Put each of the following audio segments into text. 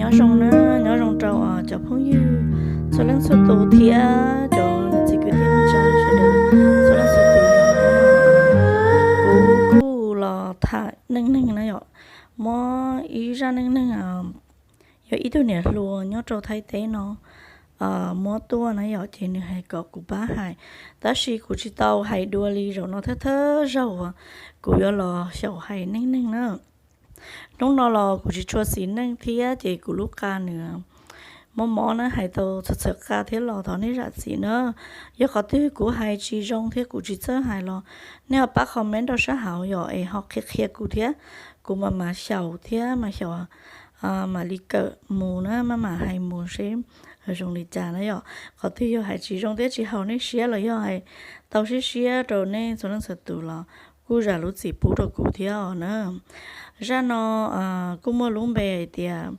Nyob zoo na, nyob zoo rau cov phooj ywg txhua leej txhua tus thiab cov niam txiv kwv tij neej tsa sawv daws txhua leej txhua tus. Kuv kuj los tham neej neeg na yom, muab ib zaj neej neeg, yog ib tug niam hluas nyob rau Thaib teb no muab tuaj na yom, ces nws hais kom kuv pab hais, tab sis kuv tsis tau hais dua li, zaum no thawj thawj zaug uas kuv yuav los xyaum hais neej neeg na. Hnub no los kuv tsis tshua xis neej thiab ces kuv lub qa nws mob mob na, hais tau txhawm txhawm qa thiab los thov nej zam txim na. Yog qhov twg kuv hais tsis zoo thiab kuv tsis txawj hais los nej ho pab comment rau sab hauv yom, es ho qhia qhia kuv thiab, kuv mam mam xyaum thiab mam xyaum mam li kawm mus na, mam mam hais mus seb zoo li cas na yom. Qhov twg yog hais tsis zoo thiab tsis haum nej siab los yog hais tau siab siab rau nej txhua leej txhua tus los kuj zam lub txim pub rau kuv thiab os na. Zaj no kuj muaj lub npe hais tias,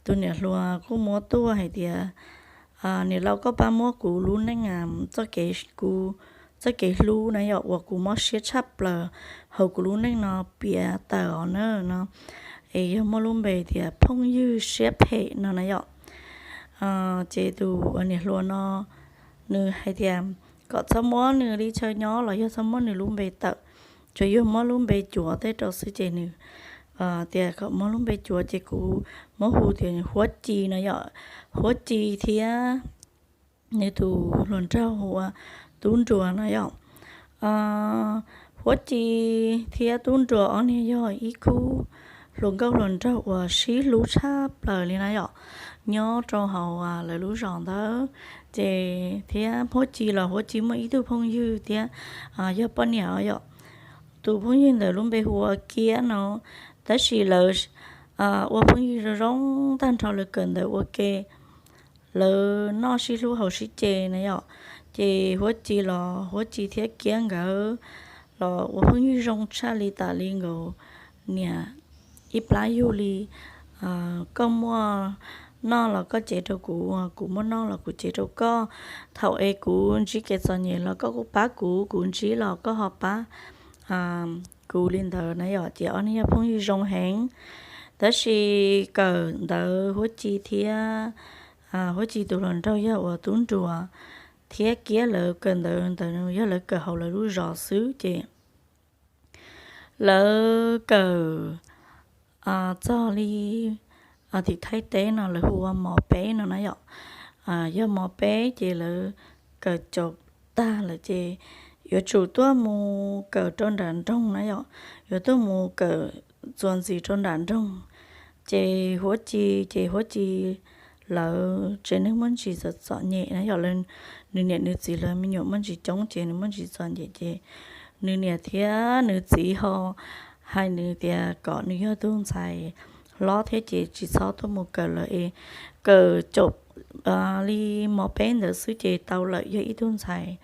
tus niam hluas kuj muab tuaj hais tias, niam laus koj pab muab kuv lub neej, txoj kev, kuv txoj kev hlub na yom, uas kuv mob siab tshaj plaws hauv kuv lub neej no piav tawm os na no, es yog muaj lub npe tias phooj ywg siab phem no na yom. Ces tus niam hluas no nws hais tias kom txhob muab nws li chaw nyob los yog txhob muab nws lub npe tawm, tsuas yog muab lub npe cuav tej rau xwb ces nws tias kom muab lub npe cuav ces kuv muab hu tias Huab Ci no yom. Huab Ci thiab nws tus hluas nraug hu ua Tub Nruas no yom. Huab Ci thiab Tub Nruas ob niag yog ib khub hluas nkauj hluas nraug uas sib hlub tshaj plaws li na yom, nyob rau hauv lawv lub zos ntawd. Ces thiab Huab Ci los Huab Ci muaj ib tug phooj ywg thiab yog poj niam os yom. Tus phooj ywg ntawd lub npe hu ua Kiab no, tab sis lawv ua phooj ywg zoo zoo tag nrho, lawv kawm ntawv ua ke, lawv noj sib hlub haus sib ce na yom. Ces Huab Ci los Huab Ci thiab Kiab nkawd los ua phooj ywg zoo tshaj li tas li nkaus niam ib plab yug li. Koj muaj noj los koj cev rau kuv, kuv muaj noj los kuv cev rau koj. Thaum es kuv ntsib kev txom nyem los koj kuj pab kuv, kuv ntsib los koj ho pab kuv li ntawd na yom. Ces ob niag yog phooj ywg zoo heev. Tab sis kawm ntawv Huab Ci thiab, Huab Ci tus hluas nraug yog ua Tub Nruas thiab Kiab lawv kawm ntawv ntawd yog lawv kawm hauv lawv lub zos xwb ces lawv kawm txog li tim Thaib teb no lawv hu ua mos peb no na yom. Yog mos peb ces lawv kawm caum tag lawm ces yuav tsum tuaj mus kawm rau nram nroog na yom, yuav tuaj mus kawm txuas ntxiv rau nram nroog. Ces Huab Ci, ces Huab Ci lawv tsev neeg muaj ntsis txom txom nyem na yom, nws niam nws txiv lawv me nyuam muaj ntsis coob ces nws muaj ntsis txom nyem ces nws niam thiab nws txiv ho hais nws tias kom nws yog tug ntxhais hlob thiab ces tsis txhob tuaj mus kawm lawm es kawm caum li mos peb ntawd xwb ces tau lawm, yog ib tug ntxhais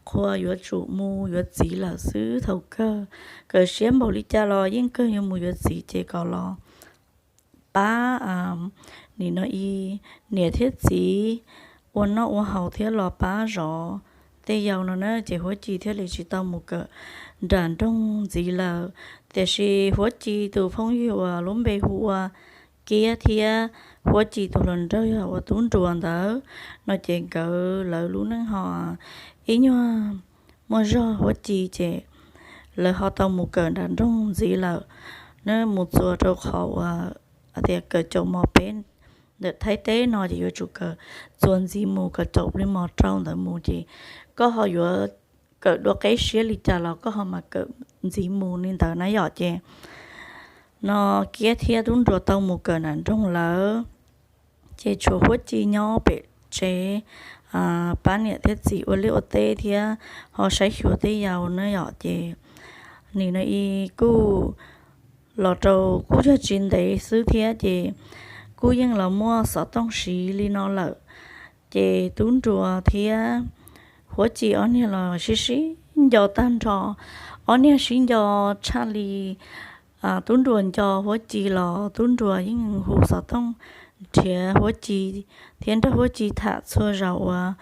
qhua yuav tsum mus yuav txiv lawm xwb. Thaum kawg kawm siab npaum li cas los yeej kawg yuav mus yuav txiv ces kom los pab nim no ib niam thiab txiv ua noj ua haus thiab los pab zov tej yau no na. Ces Huab Ci thiaj li tsis tau mus kawm nram nroog ntxiv lawm. Tiam sis Huab Ci tus phooj ywg uas lub npe hu ua Kiab thiab Huab Ci tus hluas nraug yog ua Tub Nruas ntawd no ces nkawd lawv lub neej ho ib nyuag muaj zog. Huab Ci ces lawv ho tau mus kawm nram nroog ntxiv lawm, nws mus txuas rau qhov uas tias kawm caum mos peb ntawm Thaib teb no ces yuav tsum kawm txuas ntxiv mus, kawm caum li mos rau ntawd mus ces koj ho yuav kawm dua qeb siab li cas los koj ho mam kawm ntxiv mus li ntawd na yom. Ces no Kiab thiab Tub Nruas tau mus kawm nram nroog lawm, ces tshuav Huab Ci nyob pem tsev pab niam thiab txiv ua liaj ua teb thiab ho saib xyuas tej yau na yom. Ces nim no ib kuj los rau kuj yog tsis ntev xwb thiab ces kuj yeej los muaj xov tooj siv li no lawm. Ces Tub Nruas thiab Huab Ci ob niag los sib sib nco tag nrho, ob niag sib nco tshaj li. Tub Nruas nco Huab Ci los Tub Nruas yeej hu xov tooj nrhiav Huab Ci thiab nrog Huab Ci tham txhua zaus uas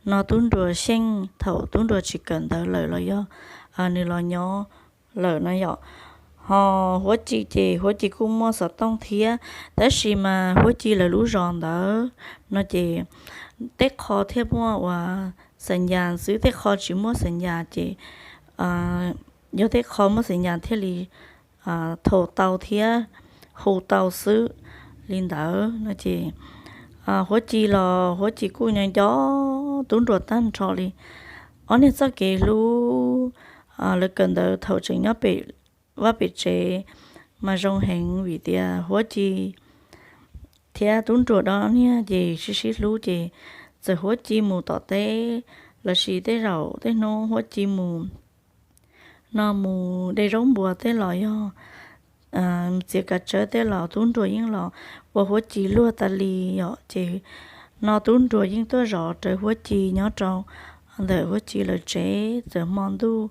no Tub Nruas xyeej thaum Tub Nruas tsis kawm ntawv lawm los yog nws los nyob lawm no yom. Ho Huab Ci ces Huab Ci kuj muaj xov tooj thiab, tab sis mas Huab Ci lawv lub zos ntawd no ces tej qho thiaj muaj uas xeem yas xwb, tej qho tsis muaj xeem yas ces yog tej qho muaj xeem yas thiaj li thaum tau thiab hu tau xwb li ntawd no ces Huab Ci los Huab Ci kuj nyob nco Tub Nruas tag nrho li. Ob niag txoj kev hlub lawv kawm ntawv thaum tseem nyob pem vaj pem tsev mas zoo heev vim tias Huab Ci thiab Tub Nruas ob niag ces sib sib hlub ces txawm Huab Ci mus tom teb lossis tej zaum tej hnub Huab Ci mus no mus de zaub npua tej los yog txiav kav tsawb tej los Tub Nruas yeej los ua Huab Ci luag tas li yom. Ces no Tub Nruas yeej tuaj zov rawv Huab Ci nyob rau ntawm Huab Ci lawv tsev, txawm hmo ntuj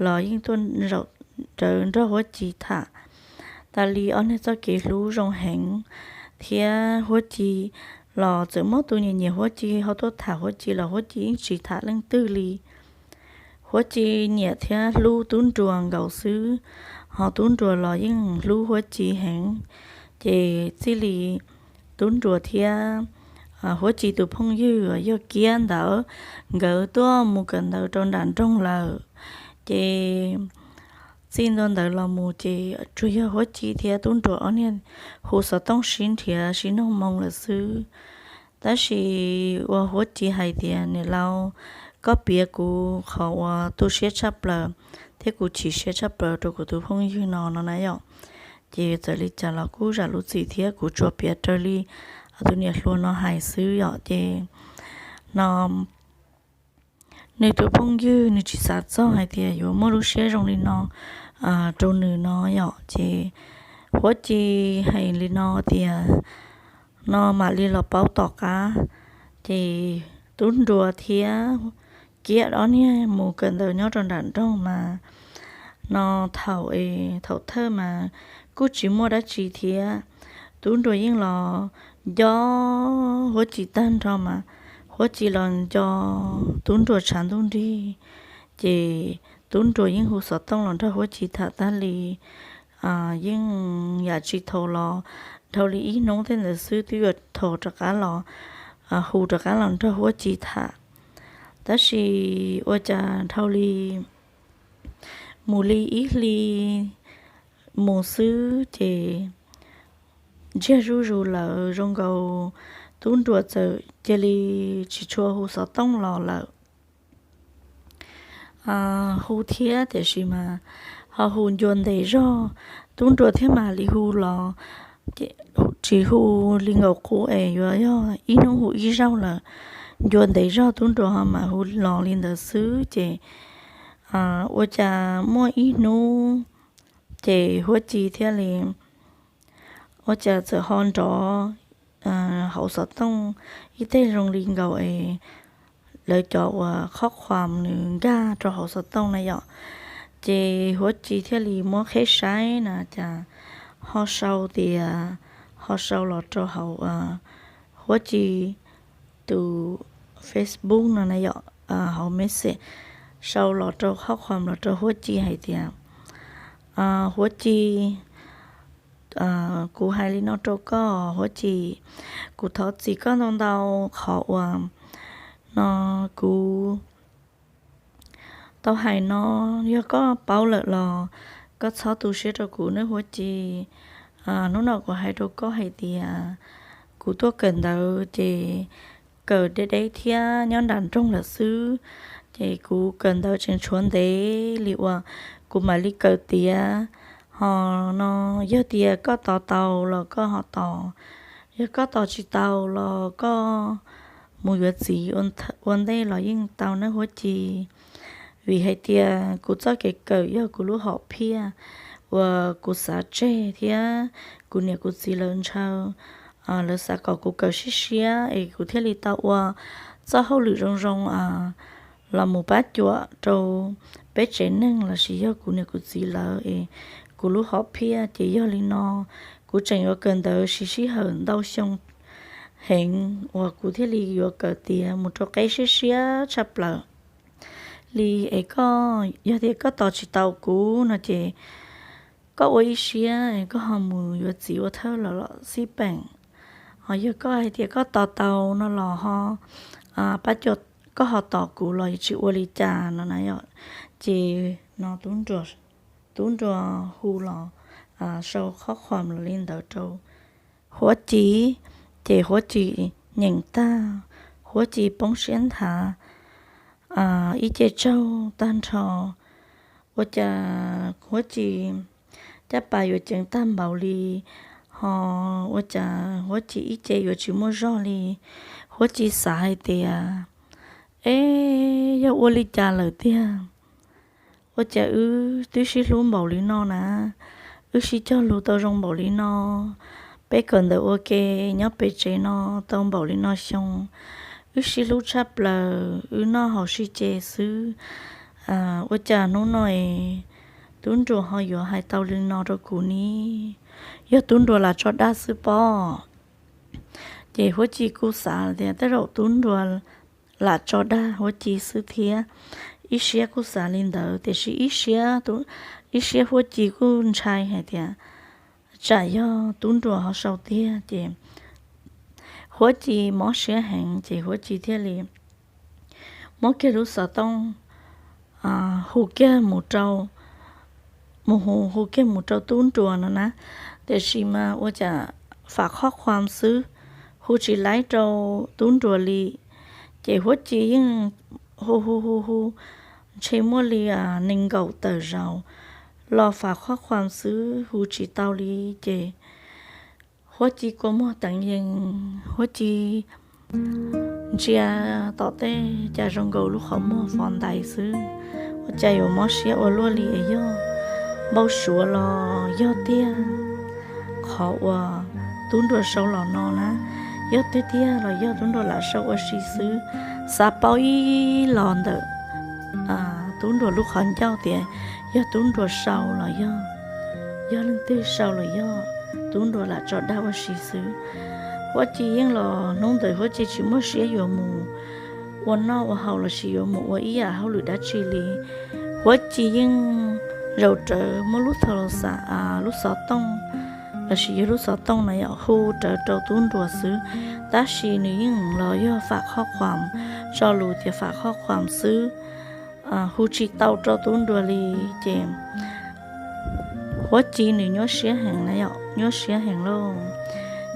los yeej tuaj zaum rawv nrog Huab Ci tham tas li. Ob niag txoj kev hlub zoo heev thiab Huab Ci los txawm muaj tus nyiam nyiam Huab Ci ho tuaj tham Huab Ci los Huab Ci yeej tsis tham leej twg li. Huab Ci nyiam thiab hlub Tub Nruas nkaus xwb, ho Tub Nruas los yeej hlub Huab Ci heev. Ces txij li Tub Nruas thiab Huab Ci tus phooj ywg yog Kiab ntawd, nkawd tuaj mus kawm ntawv rau nram nroog lawm. Ces txij ntua ntawd los mus ces tsuas yog Huab Ci thiab Tub Nruas ob niag hu xov tooj sib nrhiav sib noog moo lawm xwb. Tab sis uas Huab Ci hais tias, Niam laus, koj piav kuv qhov uas tu siab tshaj plaws thiab kuv chim siab tshaj plaws rau kuv tus phooj ywg no no na yom. Ces txawm li cas los kuj zam lub txim thiab kuv tsuas piav raws li tus niam hluas no hais xwb yom. Ces no nws tus phooj ywg nws tsis xav txog hais tias yuav muaj lub siab zoo li no rau nws no yom. Ces Huab Ci hais li no tias, No mam li los paub tom qab. Ces Tub Nruas thiab Kiab ob niag mus kawm ntawv nyob rau nram nroog mas no thaum es thaum thawj mas kuj tsis muaj dab tsi thiab. Tub Nruas yeej los nco Huab Ci tag nrho mas Huab Ci los nco Tub Nruas tshav ntuj nrig. Ces Tub Nruas yeej hu xov tooj los nrog Huab Ci tham tag li, yeej yam tsis thaum los dhau li ib hnub tej ntawd xwb twb yuav thaum rov qab los hu rov qab los nrog Huab Ci tham. Tab sis ua cas dhau li mus li ib hli mus xwb ces ntsiag zuj zus lawm zoo nkaus Tub Nruas txawm cia li tsis tshua hu xov tooj los lawm. Hu thiab tiam sis mas ho hu ncua ntev zog, Tub Nruas thiaj mam li hu los. Tsis hu li nkaus qub es yuav yog ib hnub hu ib zaug lawm, ncua ntev zog Tub Nruas ho mam hu los li ntawd xwb ces ua cas muaj ib hnub ces Huab Ci thiaj li ua cas txawm ho nrov hauv xov tooj ib teg zoo li nkaus es lawv cov uas qhob qhuas nws nkag rau hauv xov tooj na yom. Ces Huab Ci thiaj li muab qheb saib na cas ho sau tias, ho sau los rau hauv Huab Ci tus Facebook no na yom, hauv message, sau los rau qhob qhuas los rau Huab Ci hais tias, Huab Ci, kuv hais li no rau koj Huab Ci, kuv thov txim koj ntau ntau qhov uas no kuv tau hais no, yog koj paub lawm los koj txhob tu siab rau kuv nawb Huab Ci. Hnub no kuv hais rau koj hais tias kuv tuaj kawm ntawv ces kawm deb deb thiab nyob nram nroog lawm xwb, ces kuv kawm ntawv tseem tshuav ntev li uas kuv mam li kawm tiav. Ho no yog tias koj tos tau los koj ho tos, yog koj tos tsis tau los koj mus yuav txiv ua ntej los yeej tau nawb Huab Ci. Vim hais tias kuv txoj kev kawm yog kuv lub hom phiaj uas kuv xav tseg thiab kuv niam kuv txiv lawv ntshaw, lawv xav kom kuv kawm siab siab es kuv thiaj li tau ua txoj hauj lwm zoo zoo los mus pab cuam rau peb tsev neeg lossis yog kuv niam kuv txiv lawv es kuv lub hom phiaj. Ces yog li no kuv tseem yuav kawm ntawv siv sij hawm ntau xyoo heev uas kuv thiaj li yuav kawm tiav mus rau qeb siab siab tshaj plaws li. Es koj, yog tias koj tos tsis tau kuv no ces koj ua ib siab koj ho mus yuav txiv ua thawj los los xij peem. Ho yog koj hais tias koj tos tau no los ho pab coj, koj ho tos kuv los tsis ua li cas no na yom. Ces no tub nruas hu los sau qhob qhuas los li ntawd rau Huab Ci, ces Huab Ci nyeem tag, Huab Ci poob siab nthav ib ce tsaug tag nrho. Ua cas Huab Ci caj pas yuav ceev tag npaum li, ho ua cas Huab Ci ib ce yuav tsis muaj zog li. Huab Ci xav hais tias, eb, yog ua li cas lawm tiag? Ua cas wb twb sib hlub npaum li no na, wb sib cog lus tau zoo npaum li no, peb kawm ntawv ua ke nyob pem tsev no tau npaum li no xyoo, wb sib hlub tshaj plaws, wb noj haus sib ce xwb. Ua cas hnub no es tub nruas ho yuav hais tau li no rau kuv ne? Yog tub nruas lam tso dag xwb pob. Ces Huab Ci kuj xav tias tej zaum tub nruas lam tso dag Huab Ci xwb thiab. Ib siab kuj xav li ntawd tiam sis ib siab, ib siab Huab Ci kuj ntshai hais tias tsam yog tub nruas ho sau tiag ces Huab Ci mob siab heev ces Huab Ci thiaj li muab kiag lub xov tooj hu kiag mus rau, mus hu, hu kiag mus rau tub nruas no na. Tiam sis mas ua cas fam qhob qhuas xwb, hu tsis laib rau tub nruas li. Ces Huab Ci yeej hu hu hu hu, ntshe muaj li nees nkaum tawm zaus los fam qhob qhuas xwb hu tsis tau li. Ces Huab Ci kua muag teev yees, Huab Ci ntsia tom tej cas zoo nkaus lub qhov muag fov ntais xwb. Ua cas yuav mob siab ua luaj li es yog npau suav los yog tiag qhov uas tub nruas sau los no na, yog tiag tiag los yog tub nruas lam sau ua si xwb. Xav paub ib los ntawm tub nruas lub qhov ncauj tias yog tub nruas sau los yog, yog leej twg sau los yog tub nruas lam tso dag ua si xwb. Huab Ci yeej los hnub ntawd Huab Ci tsis muaj siab yuav mus ua noj ua haus lossis yuav mus ua ib yam hauj lwm dab tsi li. Huab Ci yeej zaum rawv muab lub thas las xas, lub xov tooj, lossis yog lub xov tooj na yom, hu rawv rau tub nruas xwb. Tab sis nws yeej los yog fam qhob qhuas, tso lus tias fam qhob qhuas xwb, hu tsis tau rau tub nruas li. Ces Huab Ci nws nyuaj siab heev na yom, nyuaj siab heev lauj.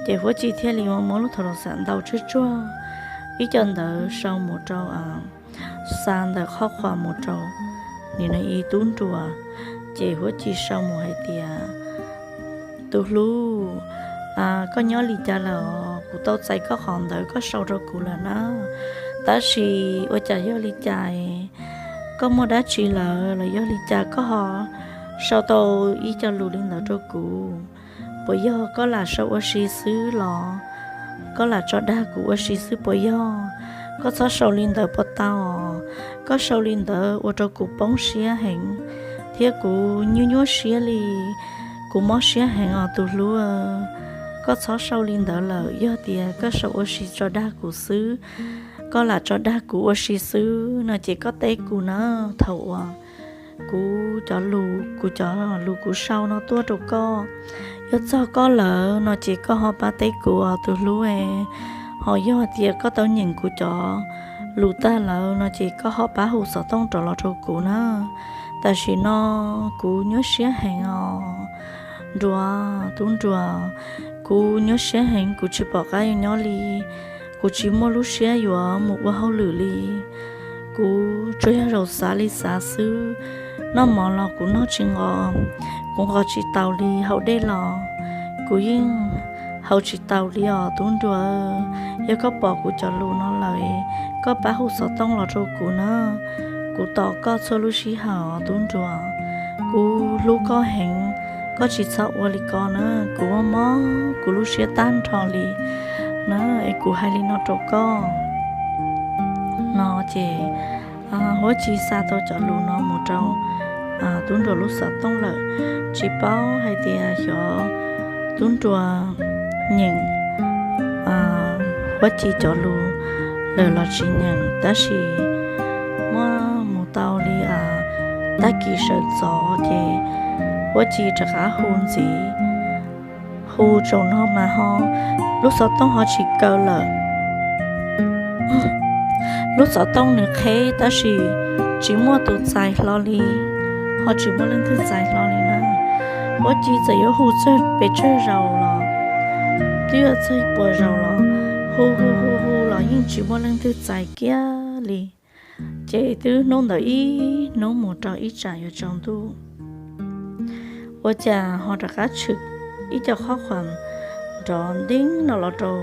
Ces Huab Ci thiaj li muab lub thas las xas ntaus tsuag tsuag ib co ntawv sau mus rau, xa ntawv qhob qhuas mus rau nim no ib tub nruas. Ces Huab Ci sau mus hais tias, tus hlub, koj nyob li cas lawm os? Kuv tau txais koj qhov ntawv koj sau rau kuv lawm na, tab sis ua cas yog li cas koj muaj dab tsi lawm los yog li cas koj ho sau tau ib co lus li ntawd rau kuv? Puas yog koj lam sau ua si xwb los koj lam tso dag kuv ua si xwb puas yog? Koj txhob sau li ntawd puas tau? Koj sau li ntawd ua rau kuv poob siab heev thiab kuv nyuaj nyuaj siab li. Kuv mob siab heev os tus hlub. Koj txhob sau li ntawd lawm, yog tias koj sau ua si tso dag kuv xwb, koj lam tso dag kuv ua si xwb no ces koj teb kuv na. Thaum uas kuv cov lus, kuv cov lus kuv sau no tuaj rau koj, yog txog koj lawm no ces koj ho pab teb kuv os tus hlub. Ho yog tias koj tau nyeem kuv cov lus tag lawm no ces koj ho pab hu xov tooj rov los rau kuv na. Tam sim no kuv nyuaj siab heev os nruas, tub nruas. Kuv nyuaj siab heev, kuv tsis pom qab yuav nyob li. Kuv tsis muaj lub siab yuav mus ua hauj lwm li. Kuv tsuas yog zaum xav li xav xwb. Noj mov los kuv noj tsis nqos, kuv nqos tsis taus li, haus dej los kuv yeej haus tsis taus li os tub nruas. Yog koj pom kuv cov lus no lawm, koj pab hu xov tooj los rau kuv na. Kuv tos koj txhua lub sij hawm os tub nruas. Kuv hlub koj heev, koj tsis txhob ua li ko na. Kuv mob mob kuv lub siab tag nrho li na, es kuv hais li no rau koj no ces Huab Ci xa tau cov lus no mus rau tub nruas lub xov tooj lawm. Tsis paub hais tias xyov tub nruas nyeem Huab Ci cov lus lawm los tsis nyeem, tab sis muaj mus tau li tag kis sawv ntxov ces Huab Ci rov qab hu ntxiv, hu tsaus no mas ho lub xov tooj ho tsis kaw lawm. Lub xov tooj nws qheb tab sis tsis muaj tus txais hlo li, ho tsis muaj leej twg txais hlo li na. Huab Ci txawm yuav hu txog pes tsawg zaus los, twb yuav txog puas zaus los, hu hu hu hu los yeej tsis muaj leej twg txais kiag li. Ces twb hnub ntawd ib hnub mus rau ib tsam yuav tsaus ntuj, ua cas ho rov qab tshwm ib co qhob qhuas nrov nteeb no los rau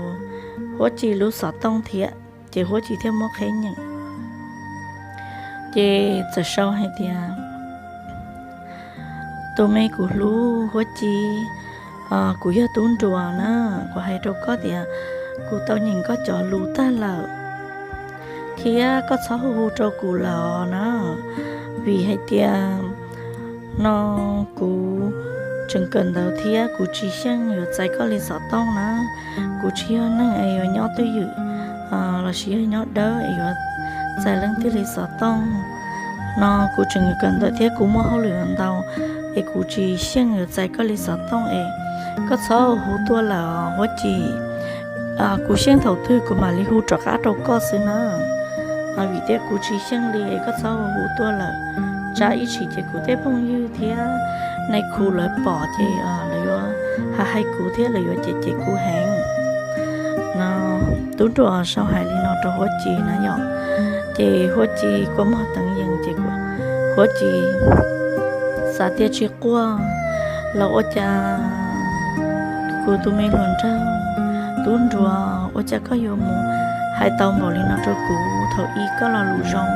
Huab Ci lub xov tooj thiab, ces Huab Ci thiaj muab qheb nyeem. Ces txawm sau hais tias, tus me kuv hlub Huab Ci, kuv yog Tub Nruas na, kuv hais rau koj tias kuv tau nyeem koj cov lus tag lawm, thiab koj txhob hu hu rau kuv lawm na, vim hais tias no kuv tseem kawm ntawv thiab kuv tsis xyeej yuav txais koj li xov tooj na. Kuv tsis yog neeg es yuav nyob twj ywm lossis yog nyob dawb es yuav txais leej twg li xov tooj. No kuv tseem kawm ntawv thiab kuv muaj hauj lwm ntau, es kuv tsis xyeej yuav txais koj li xov tooj es koj txhob hu tuaj lawm os Huab Ci. Kuv xyeej thaum twg kuv mam li hu rov qab rau koj xwb na. Vim tias kuv tsis xyeej li es koj txhob hu tuaj lawm, tsam ib tsam ces kuv tej phooj ywg thiab nais khu lawv pom ces lawv yuav hais kuv thiab lawv yuav cem cem kuv heev. No Tub Nruas sau hais li no rau Huab Ci na yom. Ces Huab Ci kua muag teev yees ces Huab Ci xav tias tsis quaj los ua cas kuv tus me hluas nraug Tub Nruas, ua cas koj yuav mus hais tau npaum li no rau kuv? Thaum ub koj lo lus zoo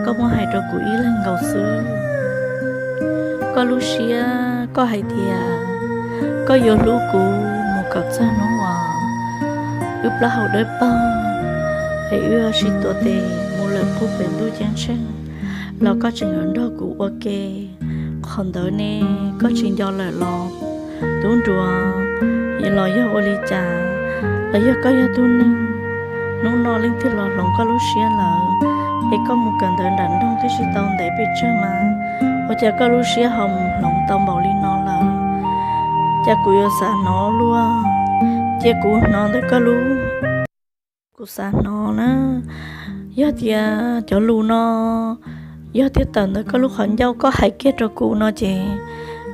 koj muab hais rau kuv ib leeg nkaus xwb. Koj lub siab koj hais tias koj yuav hlub kuv mus kom txog hnub uas wb plaub hau dawb paug, es wb sib tuav tes mus lawm puag pem ntuj ceeb tsheej los koj tseem yuav nrog kuv ua ke. Qhov ntawd ne koj tsis nco lawm los Tub Nruas? Los yog ua li cas? Los yog koj yog tug neeg hnub no leej twg los hloov koj lub siab lawm, es koj mus kawm ntawv nram nroog twb tsis tau ntev pes tsawg mas ua cas koj lub siab ho mus hloov tau npaum li no lawm? Cas kuv yuav xav hnov luag, cia kuv hnov ntawm koj lub, kuv xav hnov na. Yog tias cov lus no yog tias tawm ntawm koj lub qhov ncauj koj hais kiag rau kuv no ces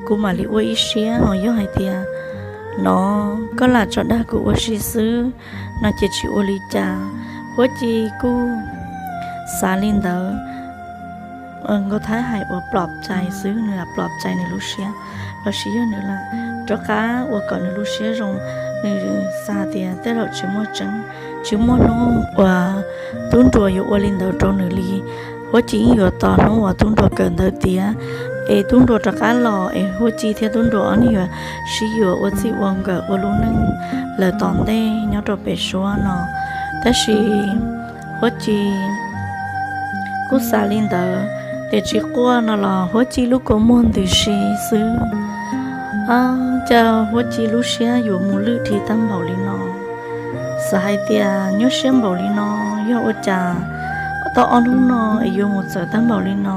kuv mam li ua ib siab, ho yog hais tias no koj lam tso dag kuv ua si xwb no ces tsis ua li cas. Huab Ci kuj xav li ntawd. Nkauj Thaib hais uas plom cai xwb, nws lam plom cai nws lub siab, lossis yog nws lam rov qab ua kom nws lub siab zoo. Nws xav tias tej zaum tsis muaj tseeb, tsis muaj hnub uas Tub Nruas yuav ua li ntawd rau nws li. Huab Ci yeej yuav tos hnub uas Tub Nruas kawm ntawv tiav, es Tub Nruas rov qab los es Huab Ci thiab Tub Nruas ob leeg yuav sib yuav ua txij ua nkawm ua lub neej lawm tom ntej nyob rau pem suab no. Tab sis Huab Ci kuj xav li ntawd, tias tsis quaj no los Huab Ci lub kua muag ntws si xwb. Cas Huab Ci lub siab yuav mus lwj dhi tag npaum li no? Xav hais tias nyuaj siab npaum li no, yog ua cas tau ob hnub no es yuav mus txawv tag npaum li no?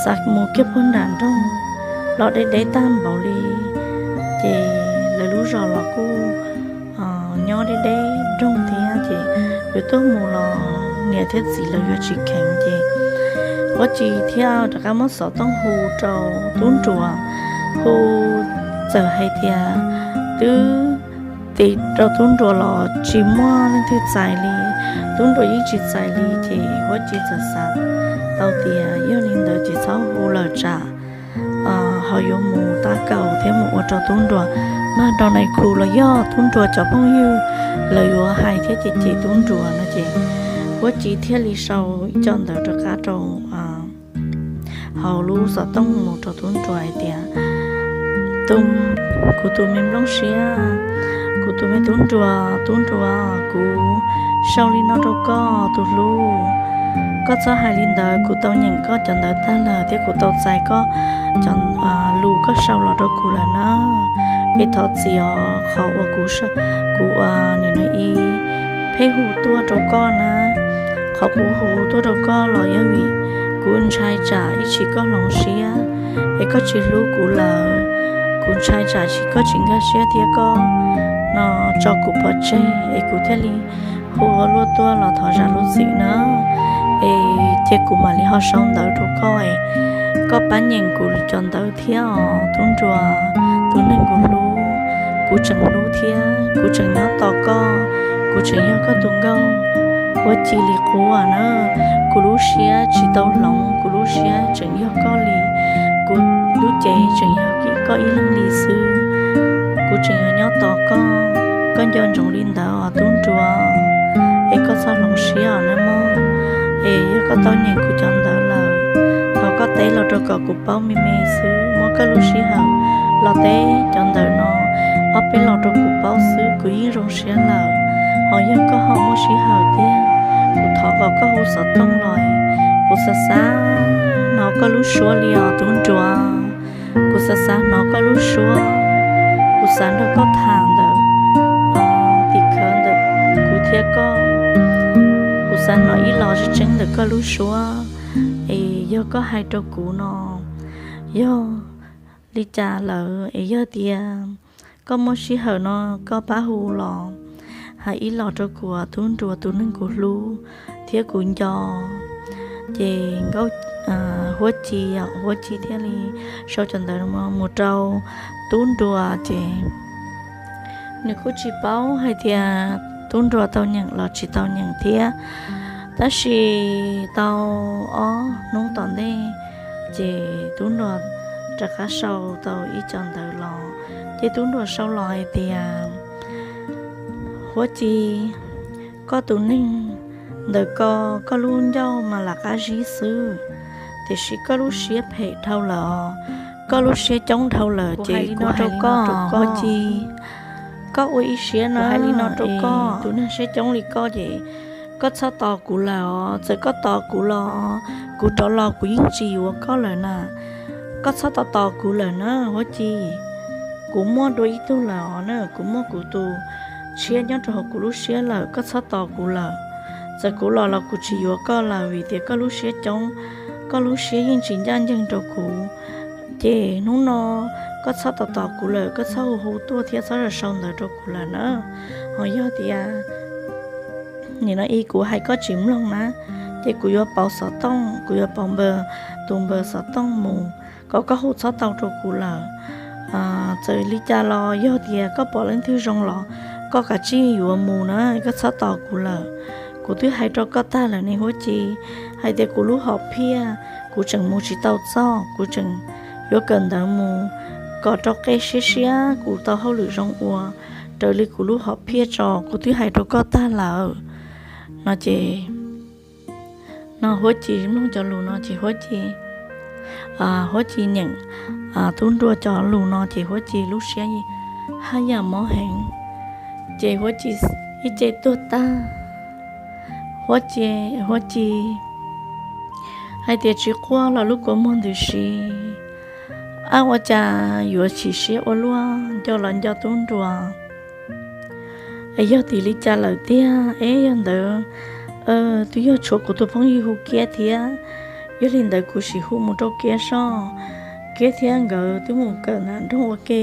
Xav mus kiag puag nram nroog los deb deb tag npaum li, ces lawv lub zos los kuj nyob deb deb nroog thiab, ces yuav tuaj mus los niam thiab txiv lawv yuav tsis kheev. Ces Huab Ci thiaj rov qab muab xov tooj hu rau Tub Nruas, hu txawm hais tias twb tis rau Tub Nruas los tsis muaj leej twg txais li, Tub Nruas yeej tsis txais li. Ces Huab Ci txawm xav tau tias yog li ntawd ces txhob hu lawm tsam ho yuav mus tab kaum thiab mus ua rau Tub Nruas mag rau nais khu los yog Tub Nruas cov phooj ywg lawv yuav hais thiab cem cem Tub Nruas no. Ces Huab Ci thiaj li sau ib co ntawv rov qab rau hauv lub xov tooj mus rau Tub Nruas hais tias, kuv tus me nplooj siab, kuv tus me Tub Nruas, Tub Nruas, kuv sau li no rau koj tus hlub. Koj txhob hais li ntawd, kuv tau nyeem koj cov ntawv tag lawm thiab kuv tau txais koj cov lus koj sau los rau kuv lawm na. Es thov txim os, qhov uas kuv, kuv ua nim no ib pheej hu tuaj rau koj na, qhov kuv hu tuaj rau koj los yog vim Kuv ntshai tsam ib tsam koj hloov siab es koj tsis hlub kuv lawm. Kuv ntshai tsam sis koj tsis nkag siab thiab koj no tso kuv pov tseg es kuv thiaj li hu ua luaj tuaj los thov zam lub txim na. Es ces kuv mam li ho sau ntawv rau koj es koj pab nyeem kuv cov ntawv thiab os tub nruas, tus neeg kuv hlub. Kuv tseem hlub thiab kuv tseem nyob tos koj, kuv tseem yog koj tus nkauj Huab Ci li qub na. Kuv lub siab tsis tau hloov, kuv lub siab tseem yog koj li, kuv lub cev tseem yog koj ib leeg li xwb. Kuv tseem yuav nyob tos koj, koj nco ntsoov li ntawd os tub nruas, es koj txhob hloov siab os nawb mog. Es yog koj tau nyeem kuv cov ntawv lawm, thov koj teb los rau kom kuv paub me me xwb, muab koj lub sij hawm los teb cov ntawv no ob peb los rau kuv paub xwb kuv yeej zoo siab lawm. Ho yog koj ho muaj sij hawm tiag, kuv thov kom koj hu xov tooj los, kuv xav xav hnov koj lub suab li os tub nruas. Kuv xav xav hnov koj lub suab, kuv xav nrog koj tham ntawm tim khawv ntawm kuv thiab koj. Kuv xav hnov ib los tseeb tseeb ntawm koj lub suab. Es yog koj hais rau kuv no yog li cas lawm, es yog tias koj muaj sij hawm no koj pab hu los hais ib los rau kuv tub nruas, tus neeg kuv hlub thiab kuv nco. Ces Huab Ci, Huab Ci thiaj li sau cov ntawv mus rau tub nruas ces nws kuj tsis paub hais tias tub nruas tau nyeem los tsis tau nyeem thiab. Tab sis tau ob hnub tom ntej ces tub nruas rov qab sau tau ib co ntawv los, ces tub nruas sau los hais tias Huab Ci, koj tus neeg ntawm ko, koj lub ncauj mas lam qab zib xwb, tiam sis koj lub siab phem dhau lawm os, koj lub siab coob dhau lawm ces kuv hais li no rau koj, Huab Ci, koj ua ib siab no, hais li no rau koj, tus neeg siab coob li koj ces koj txhob tos kuv lawm os, txawm koj tos kuv los kuv rov los kuv yeej tsis yuav koj lawm na. Koj txhob tos tos kuv lawm na Huab Ci, kuv muaj dua ib tug lawm os na, kuv muaj kuv tus tshiab nyob rau hauv kuv lub siab lawm, koj txhob tos kuv lawm. Txawm kuv los los kuv tsis yuav koj lawm vim tias koj lub siab coob, koj lub siab yeej tsis ncaj ncees rau kuv. Ces hnub no koj txhob tos tos kuv lawm, koj txhob hu hu tuaj thiab txhob sau ntawv rau kuv lawm na. Ho yog tias nim no ib kuv hais koj tsis mloog na, ces kuv yuav pauv xov tooj, kuv yuav pauv npawb, tus npawb xov tooj mus kom koj hu txhob tau rau kuv lawm. Txawm li cas los yog tias koj pom leej twg zoo los koj kav tsij yuav mus na, koj txhob tos kuv lawm. Kuv twb hais rau koj tag lawm ne Huab Ci, hais tias kuv lub hom phiaj kuv tseem mus tsis tau txog, kuv tseem yuav kawm ntawv mus kom rau qe siab siab kuv tau hauj lwm zoo ua raws li kuv lub hom phiaj tso, kuv twb hais rau koj tag lawm no ces no Huab Ci mloog cov lus no ces Huab Ci, Huab Ci nyeem tub nruas cov lus no ces Huab Ci lub siab haj yam mob heev, ces Huab Ci ib ce tuag tag. Huab Ci, Huab Ci hais tias tsis quaj los lub kua muag ntws si, ab ua cas yuav chim siab ua luaj, nco los nco tub nruas. Es yog tim li cas lawm tiag, es yog ntawd twb yog tshuav kuv tus phooj ywg hu Kiab thiab, yog li ntawd kuv sim hu mus rau Kiab soj. Kiab thiab nkawd twb mus kawm nram nroog ua ke,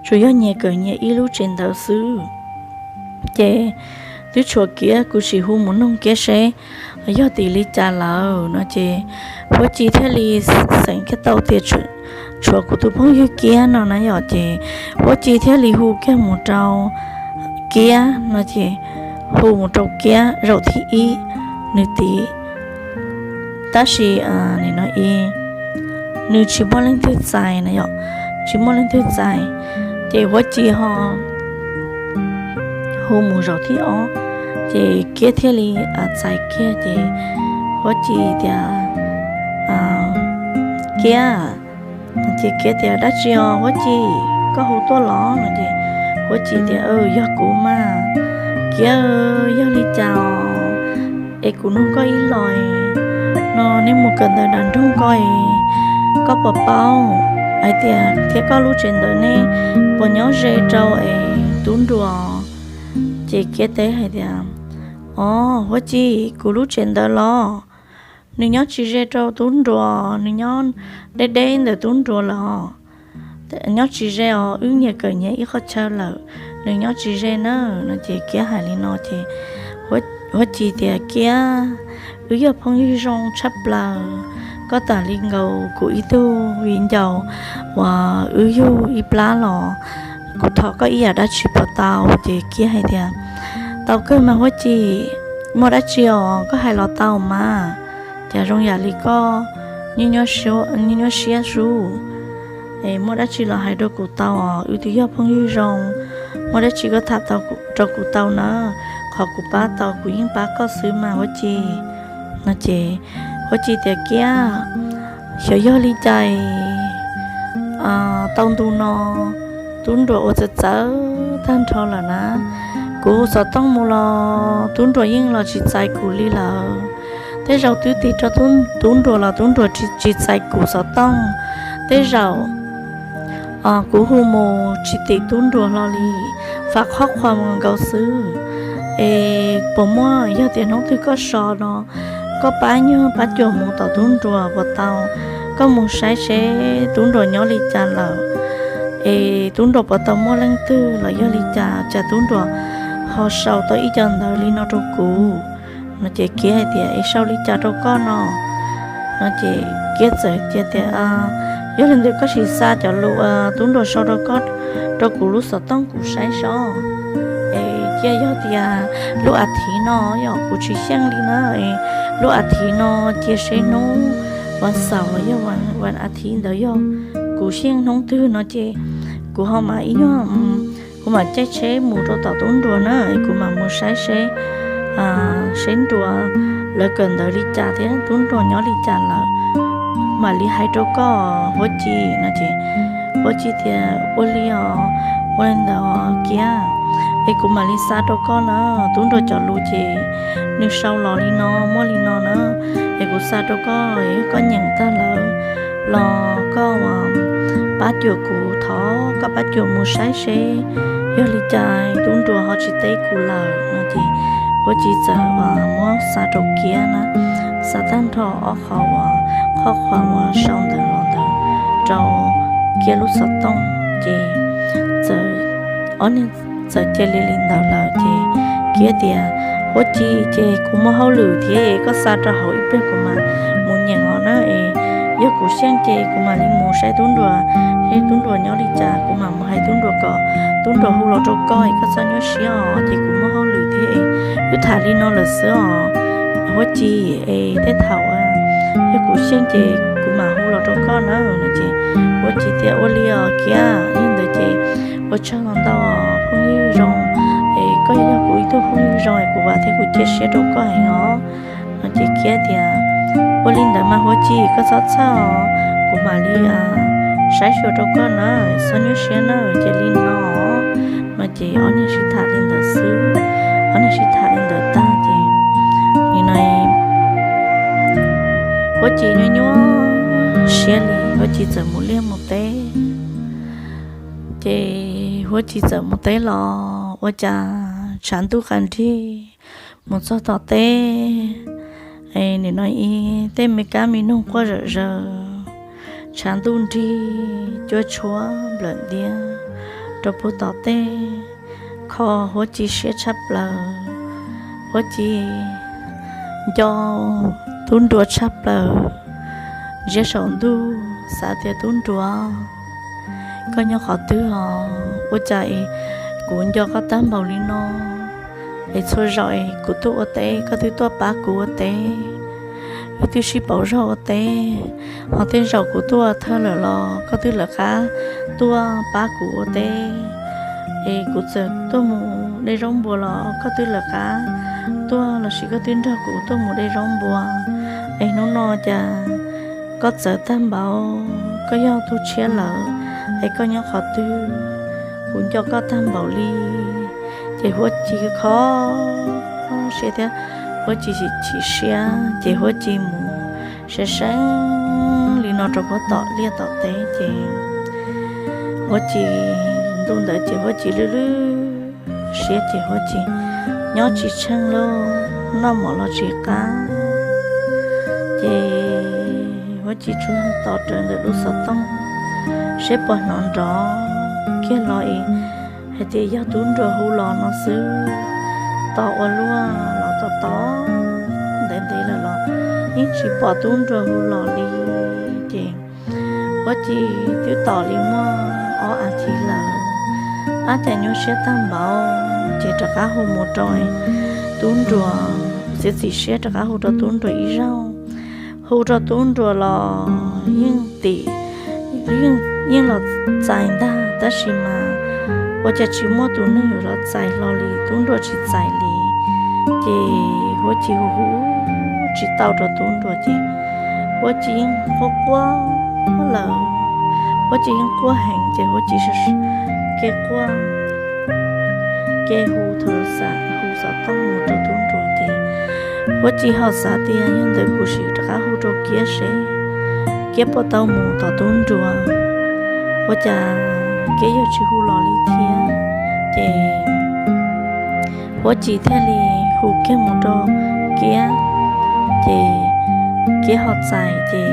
tsuas yog nyias kawm nyias ib lub tsev ntawd xwb. Ces twb tshuav Kiab, kuv sim hu mus noog Kiab seb yog tim li cas lawm no ces Huab Ci thiaj li xeem kiag tau tias tshuav kuv tus phooj ywg Kiab no na yom, ces Huab Ci thiaj li hu kiag mus rau Kiab no ces hu mus rau Kiab zaum thib ib nws tiv, tab sis nim no ib nws tsis muaj leej twg txais na yom, tsis muaj leej twg txais, ces Huab Ci ho hu mus zaum thib ob, ces Kiab thiaj li txais kiag ces Huab Ci tias, Kiab, ces Kiab tias dab tsi os Huab Ci, koj hu tuaj los no ces Huab Ci tias yog kuv mas Kiab, yog li cas os, es kuv nug koj ib los no, nej mus kawm ntawv nram nroog ko, koj puas paub hais tias thiab koj lub tsev ntawd nej puas nyob ze rau es tub nruas? Ces Kiab teb hais tias, o, Huab Ci, kuv lub tsev ntawd los nws nyob tsis ze rau tub nruas, nws nyob deb deb ntawm tub nruas lawm os. Nyob tsis ze os, wb nyias kawm nyias ib qhov chaw lawm, nws nyob tsis ze na. No ces Kiab hais li no ces Huab Ci tias, Kiab, wb yog phooj ywg zoo tshaj plaws, koj tam li nkaus kuv ib tug viv ncaus uas wb yug ib plab los, kuv thov koj ib yam dab tsi puas tau? Ces Kiab hais tias, Tau kawg mas Huab Ci, muaj dab tsi os koj hais los tau mas. Cas zoo yam li koj nyuaj nyuaj siab sub. Muaj dab tsi los hais rau kuv tau os, wb twb yog phooj ywg zoo, muaj dab tsi koj tham rau kuv tau na, qhov kuv pab tau kuv yeej pab koj xwb mas Huab Ci. No ces Huab Ci tias, Kiab, xyov yog li cas tau ntu no tub nruas ua txawv txawv tag nrho lawm na. Kuv hu xov tooj mus los tub nruas yeej los tsis txais kuv li lawm. Tej zaum twb tig rau tub nruas los tub nruas tsis txais kuv xov tooj. Tej zaum kuv hu mus tsis tim tub nruas hlo li, fab qhob qhuas mus nkaus xwb. Es puas muaj, yog tias hnub twg koj so no, koj pab nyuag pab cuam mus tom tub nruas puas tau? Koj mus saib seb tub nruas nyob li cas lawm, es tub nruas puas tau muaj leej twg los yog li cas, cas tub nruas ho sau tau ib co ntawv li no rau kuv. No ces Kiab hais tias, Es sau li cas rau koj no? No ces Kiab txawm cia tias, Yog li ntawd koj sim xa cov lus tub nruas sau rau koj, rau kuv lub xov tooj kuv saib sob. Es cia yog tias lub a thiv no, yog kuv tsis xyeej li na, lub a thiv no cia seb hnub vas xaum los yog vas a thiv ntawd yog kuv xyeej hnub twg no ces kuv ho mam ib nyuag, kuv mam caij tsheb mus rau tom tub nruas na, kuv mam mus saib seb seb nruas lawv kawm ntawv li cas thiab tub nruas nyob li cas lawm, mam li hais rau koj Huab Ci. No ces Huab Ci tias, Ua li os, ua li ntawd Kiab, es kuv mam li xa rau koj na. Tub nruas cov lus ces nws sau los li no, muaj li no na, es kuv xa rau koj, yog koj nyeem tag lawm los koj pab cuam kuv, thov koj pab cuam mus saib seb yog li cas tub nruas ho tsis teb kuv lawm. No ces Huab Ci txawm muab xa rau Kiab na, xa tag nrho ob qho uas qhob qhuas uas sau ntawv los ntawd rau Kiab lub xov tooj ces txawm, ob niag txawm cia li li ntawd lawm ces Kiab tias, Huab Ci, ces kuv muaj hauj lwm thiab, koj xa rau hauv ib pliag kuv mam mus nyeem os na. Es yog kuv xyeej ces kuv mam li mus saib tub nruas, seb tub nruas nyob li cas kuv mam mus hais tub nruas kom tub nruas hu los rau koj, es koj txhob nyuaj siab os, ces kuv muaj hauj lwm thiab. Wb tham li no lawm xwb os Huab Ci, es tej thaum yog kuv xyeej ces kuv mam hu los rau koj na. No ces Huab Ci tias, Ua li os Kiab, yog ntawd ces ua tsaug ntau phooj ywg zoo, es koj yog kuv ib tug phooj ywg zoo es kuv vam thiab kuv cia siab rau koj heev os. No ces Kiab tias, Ua li ntawd mas Huab Ci, koj txhob txhawj os, kuv mam li saib xyuas rau koj na, txhob nyuaj siab na, ces li no. No ces ob niag sib tham li ntawd xwb, ob niag sib tham li ntawd tag ces nim no Huab Ci nyuaj nyuaj siab li, Huab Ci txawm mus liaj mus teb. Ces Huab Ci txawm mus teb los ua cas tshav ntuj qas nrig, mus txog tom teb, nim no ib tej me kab me noog quaj zawm zaws, tshav ntuj nrig cuab tshuab nplawm ntiab rau puag tom teb, kho Huab Ci siab tshaj plaws. Huab Ci nco tub nruas tshaj plaws, ntsia saum ntuj xav tias, Tub nruas, koj nyob qhov twg os? Ua cas es kuv nco koj tag npaum li no, es txhua zaus es kuv tuaj ua teb koj twb tuaj pab kuv ua teb, wb twb sib pauv zog ua teb, ho tej zaum kuv tuaj thawj lawm los koj twb lawv qab tuaj pab kuv ua teb. Es kuv txawm tuaj mus de zaub npua los koj twb lawv qab tuaj, lossis koj twb nrog kuv tuaj mus de zaub npua. Es hnub no cas koj txawv tag npaum, koj yog tug tshiab lawm, es koj nyob qhov twg? Kuv nco koj tag npaum li. Ces Huab Ci kho siab thiab Huab Ci chim siab, ces Huab Ci mus seev seev li no rau puag tom liaj tom teb ces Huab Ci, ntu ntawd ces Huab Ci lwj lwj siab ces Huab Ci nyob tsis tsheej lauj, noj mov los tsis qab. Ces Huab Ci tsuas tos rawv ntawm lub xov tooj seb puas hnov nrov kiag los es hais tias yog tub nruas hu los no xwb. Tos ua luaj los tos tos ntev ntev lawm los yeej tsis pom tub nruas hu los li. Ces Huab Ci twb tos li muaj ob as thiv lawm, ab cas nyuaj siab tag npaum ces rov qab hu mus rau tub nruas, txiav txim siab rov qab hu rau tub nruas ib zaug. Hu rau tub nruas los yeej tim, yeej los txais ntag, tab sis mas ua cas tsis muaj tus neeg yuav los txais hlo li, tub nruas tsis txais li. Ces Huab Ci hu hu tsis tau rau tub nruas ces Huab Ci yeej quaj quaj lawm, Huab Ci yeej quaj heev ces Huab Ci kev quaj, kev hu thov xam hu xov tooj mus rau tub nruas ces Huab Ci ho xav tias yog ntawd kuv sim rov qab hu rau Kiab seb Kiab puas tau mus tom tub nruas, ua cas Kiab yuav tsis hu los li thiab. Ces Huab Ci thiaj li hu kiag mus rau Kiab, ces Kiab ho txais ces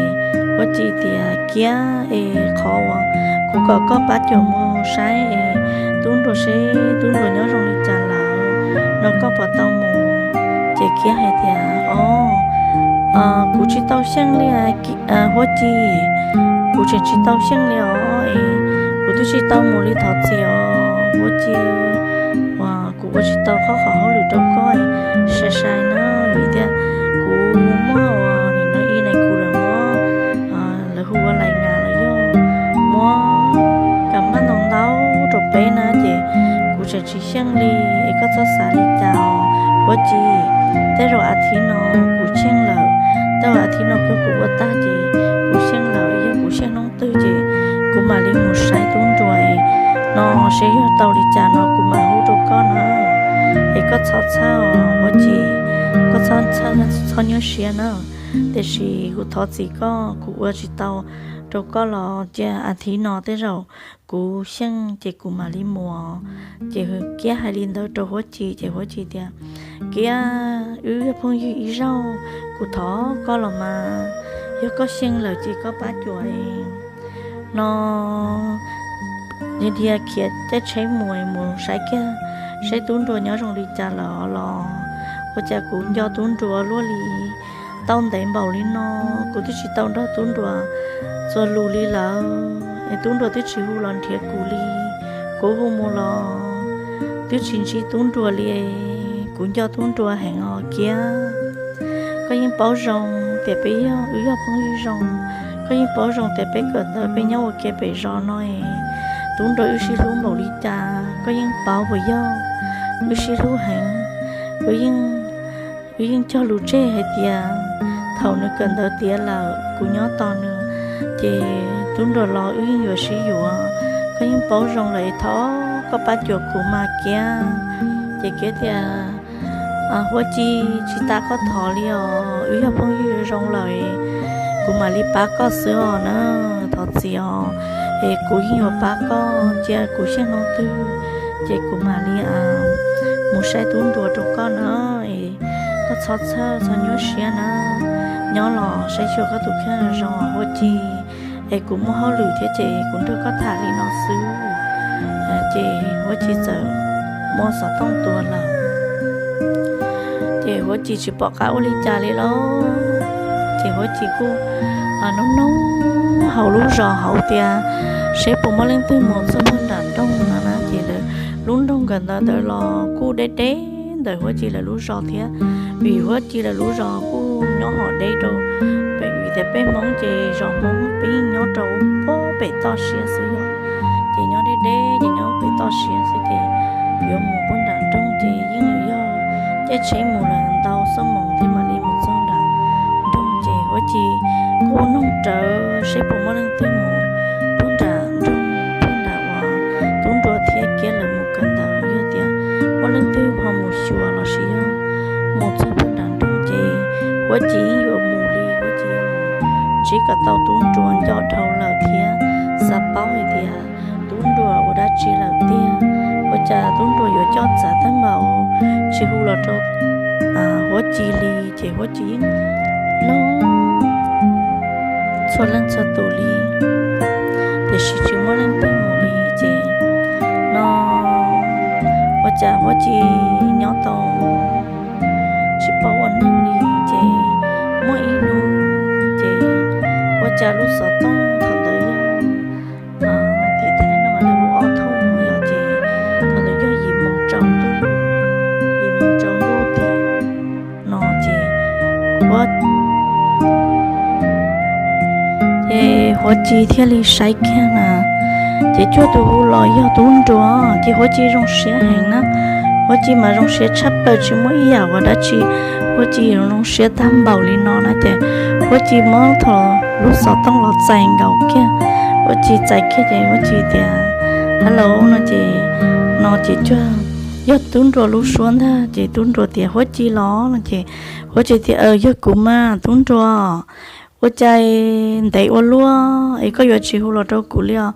Huab Ci tias Kiab es qhov uas kuv kom koj pab cuam mus saib es tub nruas seb tub nruas nyob zoo li cas lawm no koj puas tau mus? Ces Kiab hais tias o, kuv tsis tau xyeej li Huab Ci, kuv tseem tsis tau xyeej li os, kuv twb tsis tau mus li thov txim os Huab Ci, uas kuv ua tsis tau qhov qhov hauj lwm rau koj, sai sai na, vim tias kuv muaj uas nim no ib neeg kuv lawv muab, lawv hu ua lais nas los yog muab kam maj ntau ntau rau peb na ces kuv tseem tsis xyeej li es koj txhob xav li cas os Huab Ci. Tej zaum as thiv no kuv xyeej lawm, tej zaum as thiv no kuv ua tag ces kuv xyeej lawm, yog kuv xyeej hnub twg ces kuv mam li mus saib tub nruas no seb yog tau li cas no kuv mam hu rau koj na. Es koj txhob txhawj os Huab Ci, koj txhob txhawj, txhob nyuaj siab na. Tiam sis kuv thov txim koj, kuv ua tsis tau rau koj los cia as thiv no tej zaum kuv xyeej ces kuv mam li mus. Ces Kiab hais li ntawd rau Huab Ci ces Huab Ci tias Kiab, wb yog phooj ywg ib zaug, kuv thov koj los mas, yog koj xyeej lawm ces koj pab cuam no, dhia khiav caij tsheb mus mus saib kiag seb tub nruas nyob zoo li cas lawm los. Ua cas kuv nco tub nruas luaj li tau ntev npaum li no, kuv twb tsis tau nrog tub nruas txuas lus li lawm es tub nruas twb tsis hu los nrhiav kuv li. Kuv hu mus los twb tsis ntsib tub nruas li. Kuv nco tub nruas heev os Kiab. Koj yeej paub zoo tias peb yog, wb yog phooj ywg zoo, koj yeej paub zoo tias peb kawm ntawv peb nyob ua ke pem zos no es tub nruas wb sib hlub npaum li cas koj yeej paub puas yog? Wb sib hlub heev, wb yeej, wb yeej cog lus tseg hais tias thaum nws kawm ntawv tiav lawm kuv nyob tos nws, ces tub nruas los wb yeej yuav sib yuav. Koj yeej paub zoo lawm es thov koj pab cuam kuv mas Kiab. Ces Kiab tias Huab Ci, tsis tas koj thov li os, wb yog phooj ywg zoo lawm, kuv mam li pab koj xwb os na, thov txim os. Es kuv yeej yuav pab koj, cia kuv xyeej hnub twg ces kuv mam li mus saib tub nruas rau koj na. Es koj txhob txhawj txhob nyuaj siab na, nyob los saib xyuas koj tus kheej zoo Huab Ci. Es kuv muaj hauj lwm thiab ces kuv nrog koj tham li no xwb. Ces Huab Ci txawm muab xov tooj tua lawm. Ces Huab Ci tsis pom qab ua li cas li lauj. Ces Huab Ci kuj nug nug hauv lub zos hauv tias seb puas muaj leej twg mus txog puag nram nroog no na. Ces lawv lub nroog nkawd ntawd ntawd los kuj deb deb ntawm Huab Ci lawv lub zos thiab, vim Huab Ci lawv lub zos kuj nyob hom deb rau pem, vim tias peb Hmoob ces zos Hmoob peb yeej nyob rau puag pem toj siab xwb yom. Ces nyob deb deb ces nyob pem toj siab xwb ces yuav mus puag nram nroog ces yeej yog caij tsheb mus lawm ntau xuab moos thiaj mam li mus txog nram nroog. Ces Huab Ci kuj nug rawv seb puas muaj leej twg mus puag nram nroog, puag nram uas tub nruas thiab Kiab lawv mus kawm ntawv, yog tias muaj leej twg ho mus xyuas los sis yog mus txog puag nram nroog ces Huab Ci yeej yuav mus li, Huab Ci yuav mus ntsib kom tau tub nruas nco dhau lawm thiab xav paub hais tias tub nruas ua dab tsi lawm tiag, ua cas tub nruas yuav coj txav tag npaum tsis hu los rau Huab Ci li. Ces Huab Ci yeej nug txhua leej txhua tus li, tiam sis tsis muaj leej twg mus li ces no ua cas Huab Ci nyob tau tsis paub ua neeg li ces muaj ib hnub ces ua cas lub xov tooj thaum ntawd yog tim Thaib no lawv hu ob thooj no yog ces thaum ntawd yog yim moos tsaus ntuj, yim moos tsaus ntuj tim no ces Huab ces Huab Ci thiaj li saib kiag na, ces cuag tus hu los yog Tub Nruas ces Huab Ci zoo siab heev na. Huab Ci mas zoo siab tshaj plaws tsis muaj ib yam ua dab tsi, Huab Ci zoo siab tag npaum li no na ces Huab Ci muab thaum lub xov tooj los txais nkaus kiag, Huab Ci txais kiag ces Huab Ci tias, Hello no ces, no ces cuag yog Tub Nruas lub suab ntag ces Tub Nruas tias, Huab Ci los? No ces Huab Ci tias, Yog kuv mas Tub Nruas, ua cas ntev ua luaj es koj yuav tsis hu los rau kuv li os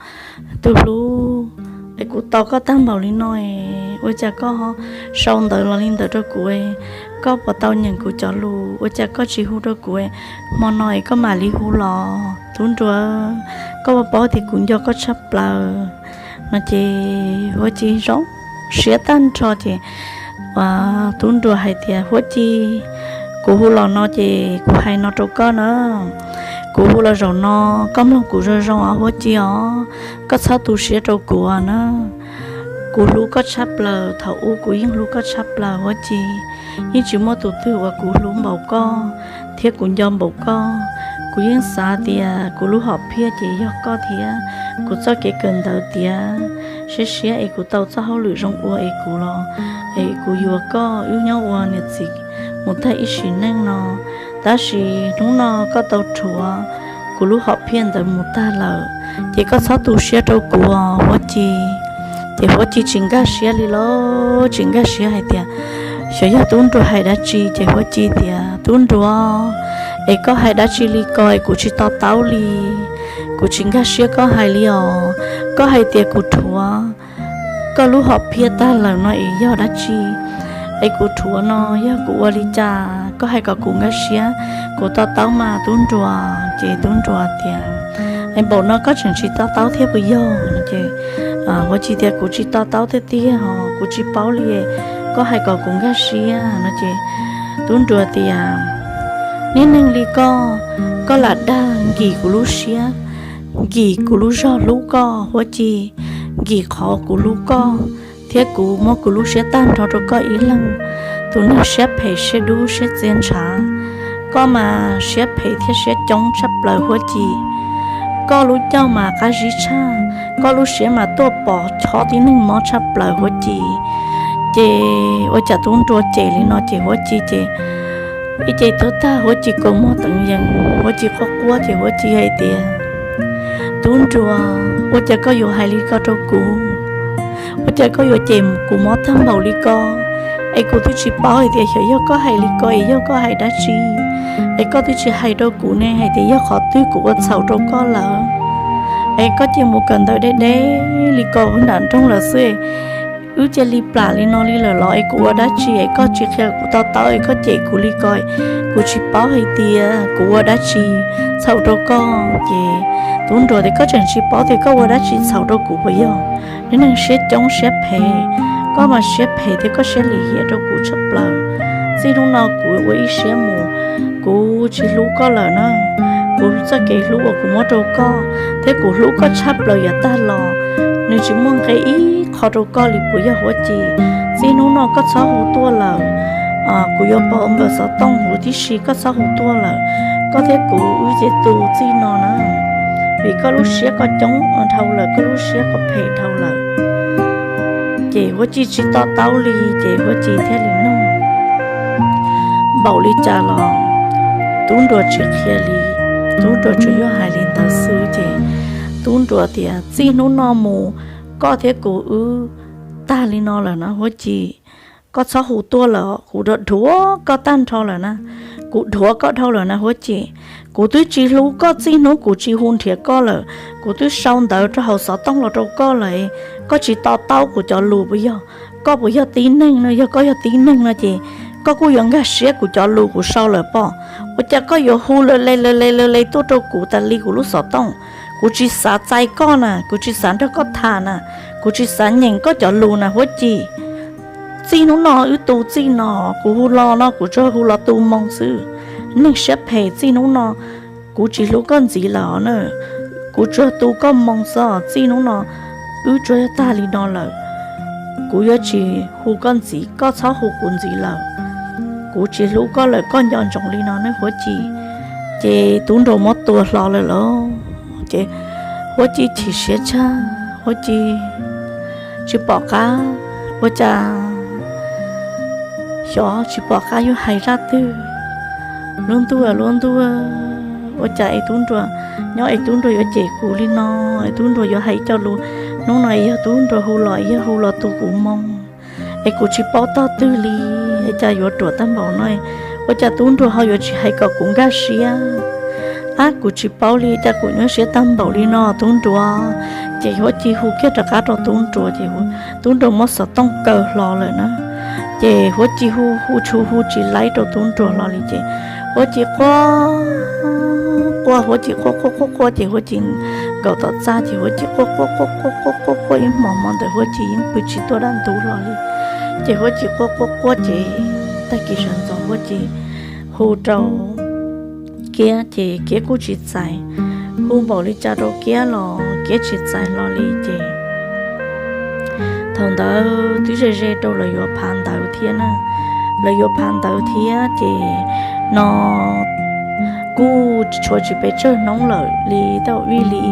tus hlub? Es kuv tos koj tag npaum li no es ua cas koj sau ntawv los li ntawd rau kuv, koj puas tau nyeem kuv cov lus, ua cas koj tsis hu rau kuv, hmo no es koj mam li hu los Tub Nruas, koj puas paub tias kuv nco koj tshaj plaws? No ces Huab Ci zoo siab tag nrho ces Tub Nruas hais tias, Huab Ci, kuv hu los no ces kuv hais no rau koj na, kuv hu los zaum no koj mloog kuv zoo zoo os Huab Ci os, koj txhob tu siab rau kuv na. Kuv hlub koj tshaj plaws, thaum ub kuv yeej hlub koj tshaj plaws Huab Ci, yeej tsis muaj tus twg uas kuv hlub npaum koj thiab kuv nco npaum koj. Kuv yeej xav tias kuv lub hom phiaj ces yog koj thiab kuv txoj kev kawm ntawv tiav, siab siab es kuv tau txoj hauj lwm zoo ua es kuv los, es kuv yuav koj wb nyob ua niam txiv mus tag ib sim neej no. Tab sis hnub no koj tau rhuav kuv lub hom phiaj ntawd mus tag lawm, ces koj txhob tu siab rau kuv os Huab Ci. Ces Huab Ci tsis nkag siab li los tsis nkag siab hais tias, xyov yog Tub Nruas hais dab tsi. Ces Huab Ci tias, Tub Nruas, es koj hais dab tsi li ko es kuv tsis to taub li, kuv tsis nkag siab koj hais li os. Koj hais tias kuv rhuav koj lub hom phiaj tag lawm no es yog dab tsi? Es kuv rhuav no yog kuv ua li cas? Koj hais kom kuv nkag siab, kuv to taub mas Tub Nruas. Ces Tub Nruas tias, Es npaum no koj tseem tsis to taub thiab puas yog? No ces Huab Ci tias, Kuv tsis to taub tiag tiag os, kuv tsis paub li, koj hais kom kuv nkag siab. No ces Tub Nruas tias, Niag neeg li koj, koj lam dag nkim kuv lub siab, nkim kuv lub zog hlub koj Huab Ci, nkim qhov kuv hlub koj thiab kuv muab kuv lub siab tag nrho rau koj ib leeg, tus neeg siab phem siab dub siab txias ntshav. Koj mas siab phem thiab siab coob tshaj plaws Huab Ci. Koj lub caij mas qab zib tshaj, koj lub siab mas tuaj pom chob tib neeg mob tshaj plaws Huab Ci. Ces ua cas Tub Nruas cem li no ces Huab Ci ces ib ce tuag tag Huab Ci kaus muag teev yees, Huab Ci quaj quaj ces Huab Ci hais tias, Tub Nruas, ua cas koj yuav hais li ko rau kuv? Ua cas koj yuav cem kuv mob tag npaum li ko? Es kuv twb tsis paub hais tias xyov yog koj hais li ko es yog koj hais dab tsi, es koj twb tsis hais rau kuv ne hais tias yog qhov twg kuv ua txhaum rau koj lawm, es koj cia mus kawm ntawv deb deb li ko nram nroog lawm xwb. Wb cia li plam li no li lawm los es kuv ua dab tsi es koj tsis qhia kuv to taub es koj cem kuv li ko, kuv tsis paub hais tias kuv ua dab tsi txhaum rau koj. Ces Tub Nruas tias, Koj tseem tsis paub tias koj ua dab tsi txhaum rau kuv puas yog? Niag neeg siab coob siab phem, koj mas siab phem thiab koj siab lim hiam rau kuv tshaj plaws. Txij hnub no kuv ua ib siab mus, kuv tsis hlub koj lawm na. Kuv txoj kev hlub uas kuv muab rau koj thiab kuv hlub koj tshaj plaws yav tag los, nws tsis muaj nqe ib qho rau koj li puas yog Huab Ci? Txij hnub no koj txhob hu tuaj lawm, kuv yuav pov npawb xov tooj huv tib si, koj txhob hu tuaj lawm. Koj thiab kuv wb ces tu txij no na, vim koj lub siab koj coob dhau lawm, koj lub siab koj phem dhau lawm. Ces Huab Ci tsis to taub li, ces Huab Ci thiaj li nug npaum li cas los Tub Nruas tsis qhia li. Tub Nruas tsuas yog hais li ntawd xwb ces Tub Nruas tias, Txij hnub no mus koj thiab kuv wb tag li no lawm na Huab Ci. Koj txhob hu tuaj lawm, kuv dhuav koj tag nrho lawm na. Kuv dhuav koj dhau lawm na Huab Ci. Kuv twb tsis hlub koj txij hnub kuv tsis hu nrhiav koj lawm. Kuv twb sau ntawv rau hauv xov tooj los rau koj lawm. Koj tsis to taub kuv cov lus puas yog? Koj puas yog tib neeg no? Yog koj yog tib neeg no ces koj kuj yuav nkag siab kuv cov lus kuv sau lawm pob. Ua cas koj yuav hu lawv le lawv le lawv le tuaj rau kuv tas li kuv lub xov tooj? Kuv tsis xav txais koj na, kuv tsis xav nrog koj tham na, kuv tsis xav nyeem koj cov lus na Huab Ci. Txij hnub no wb tu txij no, kuv hu los no kuv tsuas hu los tu moo xwb. Neeg siab phem, txij hnub no kuv tsis hlub koj ntxiv lawm na, kuv tsuas tu koj moo xwb. Txij hnub no wb tsuas yog tag li no lawm, kuv yuav tsis hu koj ntxiv, koj txhob hu kuv ntxiv lawm. Kuv tsis hlub koj lawm, koj nco ntsoov li no nawb Huab Ci. Ces tub nruas muab tua hlo lawm lauj. Ces Huab Ci chim siab tshaj, Huab Ci tsis pom qab, ua cas xyov tsis pom qab yuav hais zaj twg. Lub ntuj lub ntuj, ua cas es tub nruas, nyob es tub nruas yuav cem kuv li no, es tub nruas yuav hais cov lus, hnub no es yog tub nruas hu los, yog hu los tu kuv moo, es kuv tsis paub tog twg li, es cas yuav ruam tag npaum no, ua cas tub nruas ho yuav tsis hais kom kuv nkag siab? Ab, kuv tsis paub li, cas kuv nyuaj siab tag npaum li no tub nruas. Ces Huab Ci hu kiag rov qab rau tub nruas, ces tub nruas muab xov tooj kaw hlo lawm na. Ces Huab Ci hu hu tshua hu tsis laib rau tub nruas hlo li ces Huab Ci quaj quaj, Huab Ci quaj quaj quaj quaj ces Huab Ci nkaum tom txaj ces Huab Ci quaj quaj quaj quaj quaj quaj quaj ib hmos hmo ntawd Huab Ci yeej pw tsis tuaj dab ntub hlo li. Ces Huab Ci quaj quaj quaj ces tag kis sawv ntxov Huab Ci hu rau Kiab ces Kiab kuj tsis txais, hu npaum li cas rau Kiab los Kiab tsis txais hlo li ces thaum ntawd twb ze ze rau lawv yuav phav ntawv thiab na. Lawv yuav phav ntawv thiab ces no kuj tshuav tsis pes tsawg hnub lawm li, tau vij li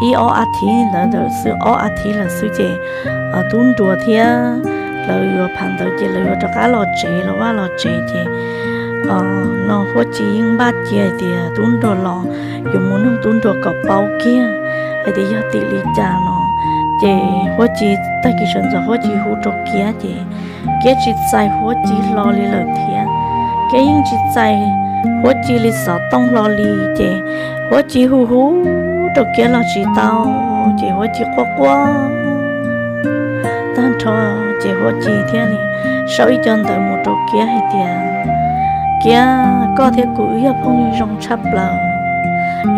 ib ob a thiv ntawd ntawd xwb, ob a thiv lawm xwb ces tub nruas thiab lawv yuav phav ntawv ces lawv yuav rov qab los tsev, los vaj los tsev ces no Huab Ci yeej npaj cia hais tias tub nruas los yuav mus nug tub nruas kom paub kiag hais tias yog tim li cas no. Ces Huab Ci tag kis sawv ntxov Huab Ci hu rau Kiab ces Kiab tsis txais Huab Ci hlo li lawm thiab. Kiab yeej tsis txais Huab Ci li xov tooj hlo li ces Huab Ci hu hu rau Kiab los tsis tau, ces Huab Ci quaj quaj tag nrho ces Huab Ci thiaj li sau ib co ntawv mus rau Kiab hais tias, Kiab, koj thiab kuv wb yog phooj ywg zoo tshaj plaws,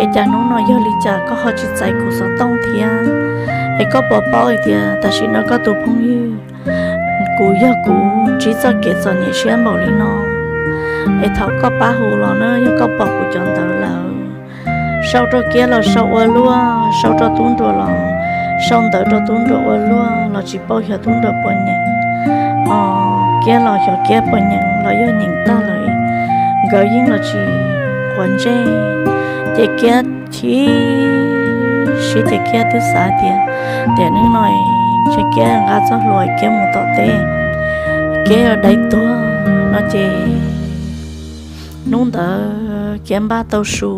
es cas hnub no yog li cas koj ho tsis txais kuv xov tooj thiab? Es koj puas paub hais tias tam sim no koj tus phooj ywg, kuv yog kuv ntsib txoj kev txom nyem siab npaum li no, es thov koj pab hu los na, yog koj pom kuv cov ntawv lawm. Sau rau Kiab los sau ua luaj, sau rau tub nruas los sau ntawv rau tub nruas ua luaj los tsis paub xyov tub nruas puas nyeem. Kiab los xyov Kiab puas nyeem los yog nyeem tag lawm, nkawd yeej los tsis quav ntsej. Ces Kiab chim siab ces Kiab twb xav tias, tiam neej no ntshe Kiab nqa txoj hlua Kiab mus tom teb, Kiab yuav dai tuag no ces hnub ntawd Kiab npaj tau su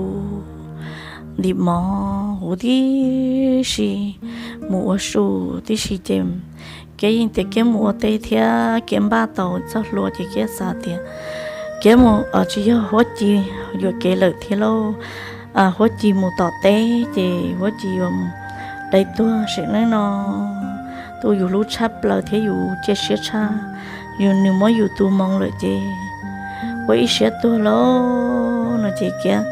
ntim mov huv tib si mus ua su tib si ces Kiab yeej tias Kiab mus ua teb thiab Kiab npaj tau txoj hlua ces Kiab xav tias Kiab mus, tsis yog, Huab Ci yuam kev lawm thiab lauj. Huab Ci mus tom teb ces Huab Ci yuav mus dai tuag, tam neej no tus yus hlub tshaj plaws thiab yus cia siab tshaj, yus, nws muab yus tu moo lawm ces ua ib siab tuag lauj no ces Kiab,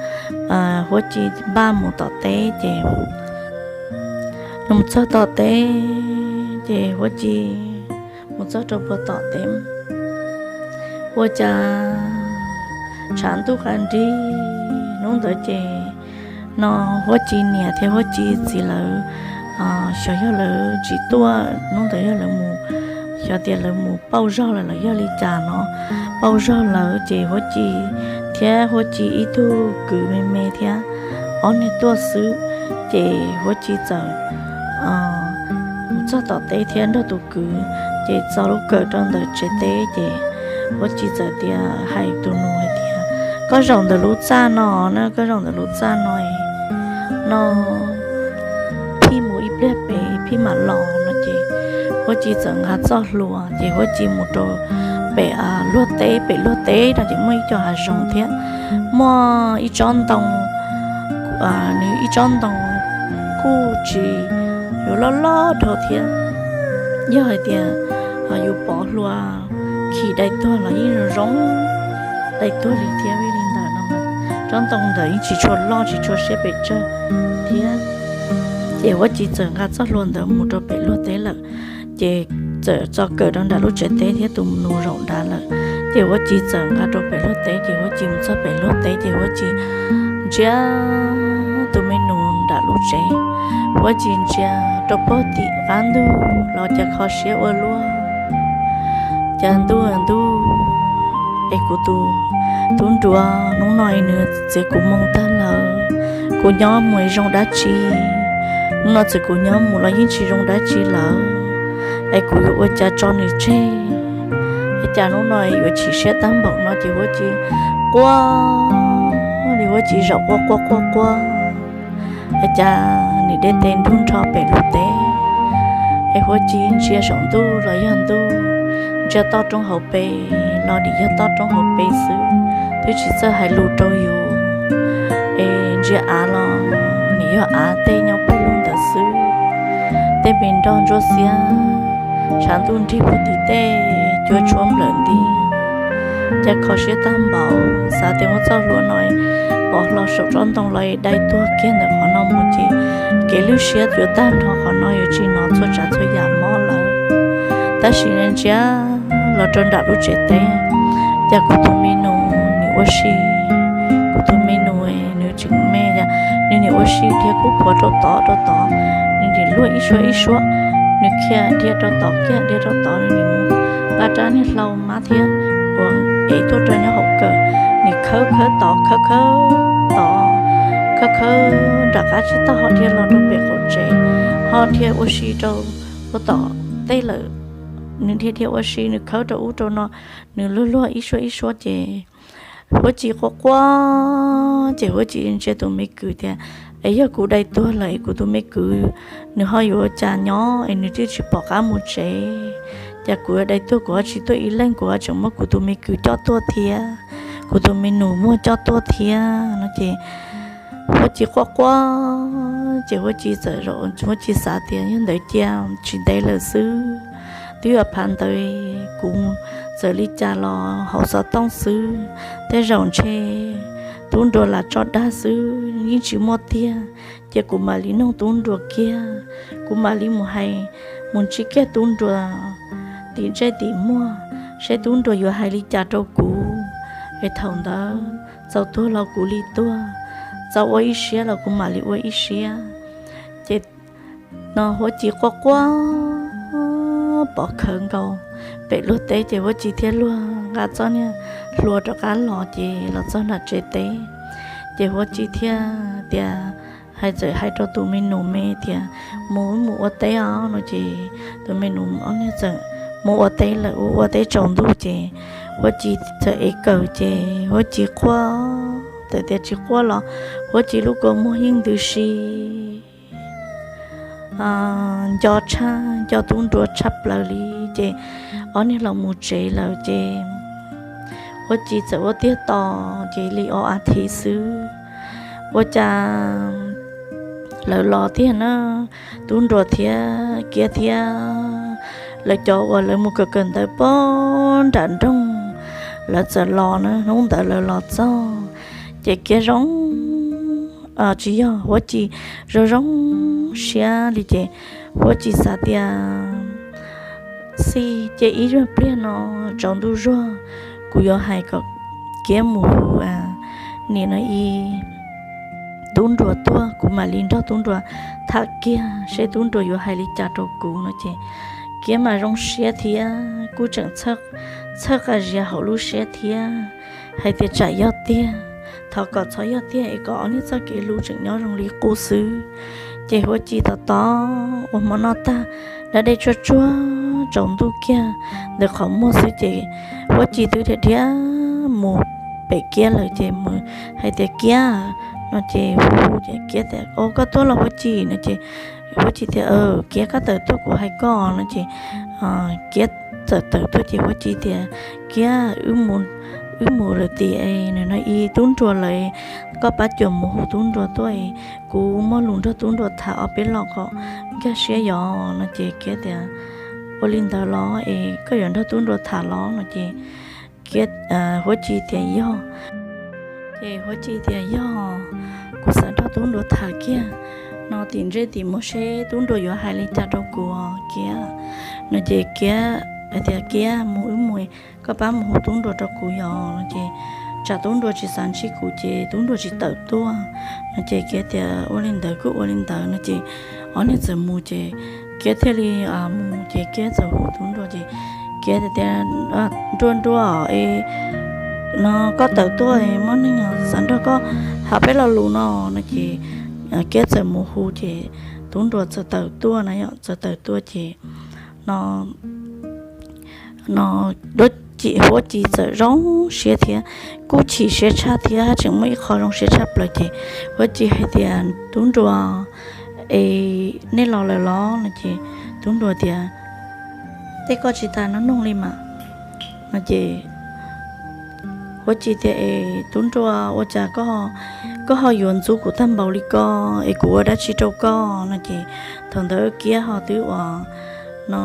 Huab Ci npaj mus tom teb ces nws mus txog tom teb ces Huab Ci mus txog rau puag tom teb, ua cas tshav ntuj qab nrig hnub ntawd ces no Huab Ci niam thiab Huab Ci txiv lawv xyov yog lawv tsis tuaj, hnub ntawd yog lawv mus, xyov tias lawv mus pauj zog lawm los yog li cas no, pauj zog lawm ces Huab Ci thiab Huab Ci ib tug kwv me me thiab ob niag tuaj xwb. Ces Huab Ci txawm mus txog tom teb thiab nrog tus kwv, ces txo lub kawm rau ntawm tsev teb ces Huab Ci txawm tias, hais tus nus hais tias, koj zaum ntawm lub txaj no na, koj zaum ntawm lub txaj no no, phij mus ib pliag pem phij mam los no ces Huab Ci txawm nqa txoj hlua ces Huab Ci mus rau pem luag teb, pem luag teb no ces muaj ib co hav zoov thiab muaj ib tsob ntoo, nws ib tsob ntoo kuj tsis, yuav loj loj dhau thiab, yog hais tias yus pov hlua khi dai tuag los yeej zoo zoo dai tuag li thiab. Vim li ntawd no mas tsob ntoo ntawd yeej tsis tshua loj tsis tshua siab pes tsawg thiab. Ces Huab Ci txawm nqa txoj hlua ntawd mus rau pem luag teb lawm. Ces txawm txo kawm rau nram lub tsev teb thiab tus nus zaum dav lawm. Ces Huab Ci txawm nqa rau pem luag teb, ces Huab Ci mus txog pem luag teb ces Huab Ci ntsia tus me nus nram lub tsev. Huab Ci ntsia rau pog tim qab ntug los cas kho siab ua luaj. Cas ntuj ntuj, es kuv tus tub nruas hnub no es nws txiav kuv moo tag lawm, kuv nyob mus zoo dab tsi? Hnub no txawm kuv nyob mus los yeej tsis zoo dab tsi lawm, es kuv yuav ua cas tso nws tseg? Es cas hnub no yuav chim siab tag npaum no? Ces Huab Ci quaj li, Huab Ci zaum quaj quaj quaj quaj. Es cas nim de tes nrug nrho pem luag teb, es Huab Ci ntsia saum ntuj los yog ntuj, ntsia toj roob hauv pes los nim yog toj roob hauv pes xwb, twb tsis txawj hais lus rau yus. Es ntsia av los nim yog av tej nyob pawg lug ntawd xwb, tej me nroj ntsuab xiab, tshav ntuj nrig puag tim tej cuab tshuab nplawm nti. Cas kho siab tag npaum, xav tias muab txoj hlua no pov hlo saum tsob ntoo los dai tuag kiag ntawm qhov no mus ces kev lwj siab yuav tag nrho, qhov no yuav tsis hnov txhua tsav txhua yam mob lawm. Tab sis ntsia los rau nram lub tsev teb, cas kuv tus me nus nim ua si, kuv tus me nus nws tseem me, nws nim ua si dhia kub phuav rau tod rau tod, nws nim luag ib suab ib suab, nws khiav dhia rau tod kiag dhia rau tod, nws nim mus nqa rab niag hlau mab thiab uas ev tuaj rau nyob hauv kawm, nws khawb khawb tod khawb khawb tod, khawb khawb nram qab tsib taug ho dhia los rau pem qaum tsev, ho dhia ua si rau ua tom tej lawm. Nws dhia dhia ua si, nws khawb rau ub rau no, nws luag luag ib suab ib suab ces Huab Ci quaj quaj ces Huab Ci ntsia tus me kwv tias, Es yog kuv dai tuag lawm es kuv tus me kwv nws ho yuav ua cas nyob es nws twb tsis pom qab mus tsev? Cas kuv dai tuag kuv ho tsis tuaj ib leeg, kuv ho tseem muab kuv tus me kwv coj tuaj thiab, kuv tus me nus muab coj tuaj thiab no ces Huab Ci quaj quaj ces Huab Ci txawm, Huab Ci xav tias, Yog ntawd cia tsis ntev lawm xwb, twb yuav phav ntawd kuv txawm li cas los hauv xov tooj xwb, tej zaum ntshe tub nruas lam tso dag xwb yeej tsis muaj tiag. Ces kuv mam li noog tub nruas kiag, kuv mam li mus hais, mus ntsib kiag tub nruas tim ntsej tim muag seb tub nruas yuav hais li cas rau kuv. Es thaum ntawd txaus tuag los kuv li tuag, txaus ua ib siab los kuv mam li ua ib siab. Ces no Huab Ci quaj quaj pov khawv nkaus pem luag teb ces Huab Ci thiaj luag nqa txoj niag hlua rov qab los ces los txog nram tsev teb. Ces Huab Ci thiaj tias, hais txawm hais rau tus me nus me tias, Mus wb mus ua teb os no ces tus me nus ob niag txawm mus ua teb lawm. Ua ua teb tsaus ntuj ces Huab Ci txawm ev kawm ces Huab Ci quaj, txawm tias tsis quaj los Huab Ci lub kua muag yeej ntws si nco tshaj, nco tub nruas tshaj plaws li. Ces ob niag los mus tsev lawm ces Huab Ci txawm ua tiag tos ces li ob as thiv xwb, ua cas lawv los tiag na, tub nruas thiab Kiab thiab lawv cov uas lawv mus kawm kawm ntawv pog nram nroog, lawv txawm los na. Hnub ntawd lawv los txog ces Kiab zoo, tsis yog, Huab Ci zoo zoo siab li ces Huab Ci xav tias, Xij cia ib zaug pliag no tsaus ntuj zuag, kuv yuav hais kom Kiab mus hu nim no ib tub nruas tuaj, kuv mam li nrog tub nruas tham kiag seb tub nruas yuav hais li cas rau kuv no ces Kiab mas zoo siab thiab kuj tseem txhawj qa zias hauv lub siab thiab hais tias tsam yog tiag, thov kom txhob yog tiag es kom ob niag txoj kev hlub tseem nyob zoo li qub xwb. Ces Huab Ci tos tos ua hmo noj tag, da dej tsuag tsuag tsaus ntuj kiag ntawm qhov muag xwb ces Huab Ci twb dhia dhia mus pem Kiab lawm ces mus hais tias, Kiab, no ces hu ces Kiab tias, Koj tuaj los Huab Ci? No ces Huab Ci tias, Kiab, koj tawm tuaj kuv hais koj no ces Kiab txawm tawm tuaj ces Huab Ci tias, Kiab, wb mus lawm tim no ib tub nruas lawm, koj pab cuam mus hu tub nruas tuaj, kuv muaj lus nrog tub nruas tham ob peb lo kom nkag siab yos no ces Kiab tias, Ua li ntawd los es koj yuav nrog tub nruas tham los? No ces Kiab, Huab Ci tias yog. Ces Huab Ci tias yog, kuv xav nrog Tub Nruas tham kiag no tim ntsej tim muag seb Tub Nruas yuav hais li cas rau kuv os Kiab. No ces Kiab hais tias Kiab, mus wb mus, koj pab mus hu Tub Nruas rau kuv yom. No ces tsam Tub Nruas tsis xav ntsib kuv ces Tub Nruas tsis tawm tuaj. No ces Kiab tias ua li ntawd kuj ua li ntawd no ces ob niag txawm mus ces Kiab thiaj li mus ces Kiab txawm hu Tub Nruas ces Kiab tias, Nruas, Nruas, no koj tawm tuaj, muaj neeg xav nrog koj tham peb lo lus no. No ces Kiab txawm mus hu ces Tub Nruas txawm tawm tuaj na yom, txawm tawm tuaj ces no no Huab Ci txawm zoo siab thiab kuj chim siab tshaj thiab tseem muaj ib qho zoo siab tshaj plaws ces Huab Ci hais tias Tub Nruas, es nej los lawm los? No ces Tub Nruas tias, Tej koj tsis tas no noog li mas. No ces Huab Ci tias, Es Tub Nruas, ua cas koj ho yuav ntxub kuv tag npaum li ko, es kuv ua dab tsi rau koj? No ces thaum ntawd Kiab ho twb ua no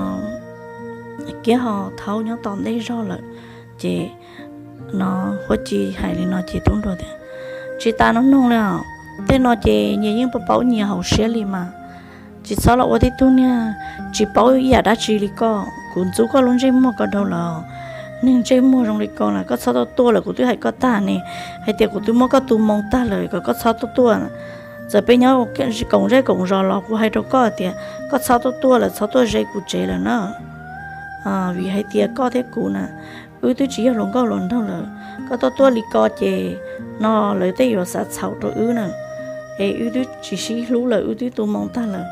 Kiab ho thaub nyob tom ntej zog lawm. Ces no Huab Ci hais li no ces Tub Nruas tias, Tsis tas no noog li os, tej no ces nyias yeej paub paub nyias hauv siab li mas. Tsis txhob los ua tib tug niag tsis paub ib yam dab tsi li koj. Kuv ntxub koj lub ntsej muag ko dhau lawm. Neeg ntsej muag zoo li ko na, koj txhob tuaj tuaj lawm, kuv twb hais koj tag ne, hais tias kuv twb muab koj tu moo tag lawm kom koj txhob tuaj tuaj. Txawm peb nyob koom zej koom zos los kuv hais rau koj tias koj txhob tuaj tuaj lawm, txhob tuaj ze kuv tsev lawm na. Vim hais tias koj thiab kuv na, wb twb tsis yog hluas nkauj hluas nraug lawm. Koj tuaj tuaj li ko ces no lawv tej yuav xav txhaum rau wb na. Es wb twb tsis sib hlub lawm, wb twb tu moo tag lawm.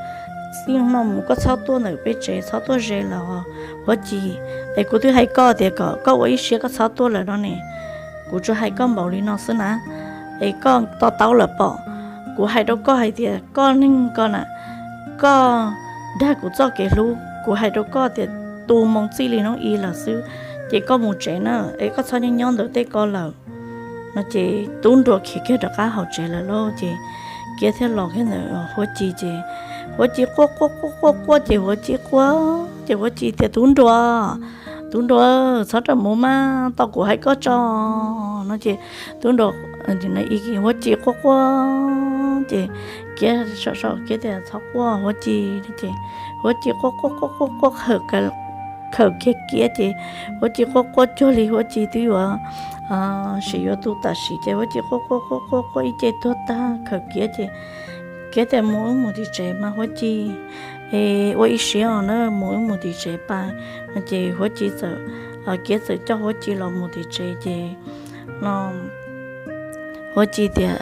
Txij no mus koj txhob tuaj ntawm peb tsev, txhob tuaj ze lawm Huab Ci. Es kuv twb hais koj tias kom koj ua ib siab koj txhob tuaj lawm no ne. Kuv tsuas hais koj npaum li no xwb na, es koj to taub lawm pom. Kuv hais rau koj hais tias koj neeg ko na, koj dag kuv txoj kev hlub, kuv hais rau koj tias tu moo txij li hnub i lawm xwb, ces koj mus tsev na, es koj txhob nyob nyob ntawm tej ko lawm. No ces Tub Nruas khiav kiag rov qab hauv tsev lawm lauj. Ces Kiab thiaj los kiag ntawm Huab Ci ces Huab Ci quaj quaj quaj quaj quaj ces Huab Ci quaj ces Huab Ci tias, Tub Nruas, Tub Nruas, txhob rawm mus mas, tau kuv hais koj tso. No ces Tub Nruas, Huab Ci quaj quaj ces Kiab so so Kiab tias, Txhob quaj Huab Ci. Ces Huab Ci quaj quaj quaj quaj quaj khawm kiag Kiab ces Huab Ci quaj quaj cuag li Huab Ci twb yuav sim yuav tu tam sim ces Huab Ci quaj quaj quaj quaj quaj ib ce tuag tag khawm Kiab ces Kiab tias, Mus wb mus tim tsev mas Huab Ci, es ua ib siab os na, mus wb mus tim tsev pas. No ces Huab Ci txawm, Kiab txawm coj Huab Ci los mus tim tsev ces no Huab Ci tias,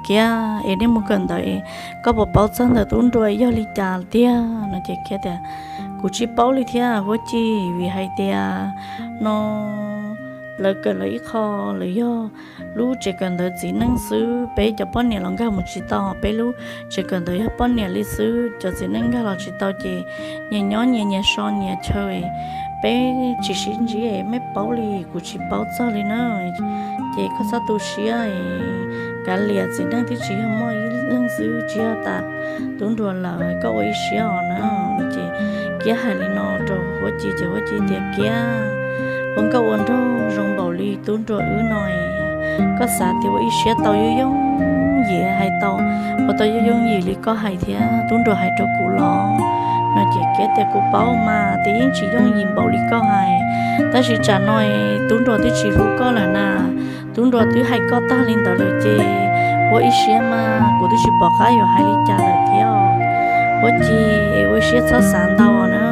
Kiab, es nej mus kawm ntawv es koj puas paub txog ntawm Tub Nruas yog li cas tiag? No ces Kiab tias, Kuv tsis paub li thiab Huab Ci, vim hais tias no lawv kawm lawv ib qho, lawv yog lub tsev kawm ntawv txiv neej xwb, peb cov poj niam los nkag mus tsis tau, peb lub tsev kawm ntawv yog poj niam li xwb, cov txiv neej nkag los tsis tau ces nyias nyob nyias, nyias so nyias chaw, peb tsis sib ntsib, mej paub li, kuv tsis paub txog li na. Ces koj txhob tu siab, kav liam, txiv neej twb tsis yog muaj ib leeg xwb, tsis yog tas Tub Nruas lawm, koj ua ib siab os na. Ces Kiab hais li no rau Huab Ci ces Huab Ci tias, Kiab, ua nkauj ua nraug zoo npaum li Tub Nruas wb no, koj xav tias ua ib siab tau yooj yooj yim hais tau, ua tau yooj yooj yim li koj hais thiab Tub Nruas hais rau kuv los? No ces Kiab tias, Kuv paub mas, tias yeej tsis yooj yim npaum li koj hais, tab sis tsam no Tub Nruas twb tsis hlub koj lawm na. Tub Nruas twb hais koj tag li ntawd lawm ces ua ib siab mas, kuv twb tsis pom qab yuav hais li cas lawm thiab. Huab Ci, es ua ib siab txhob xav ntau na.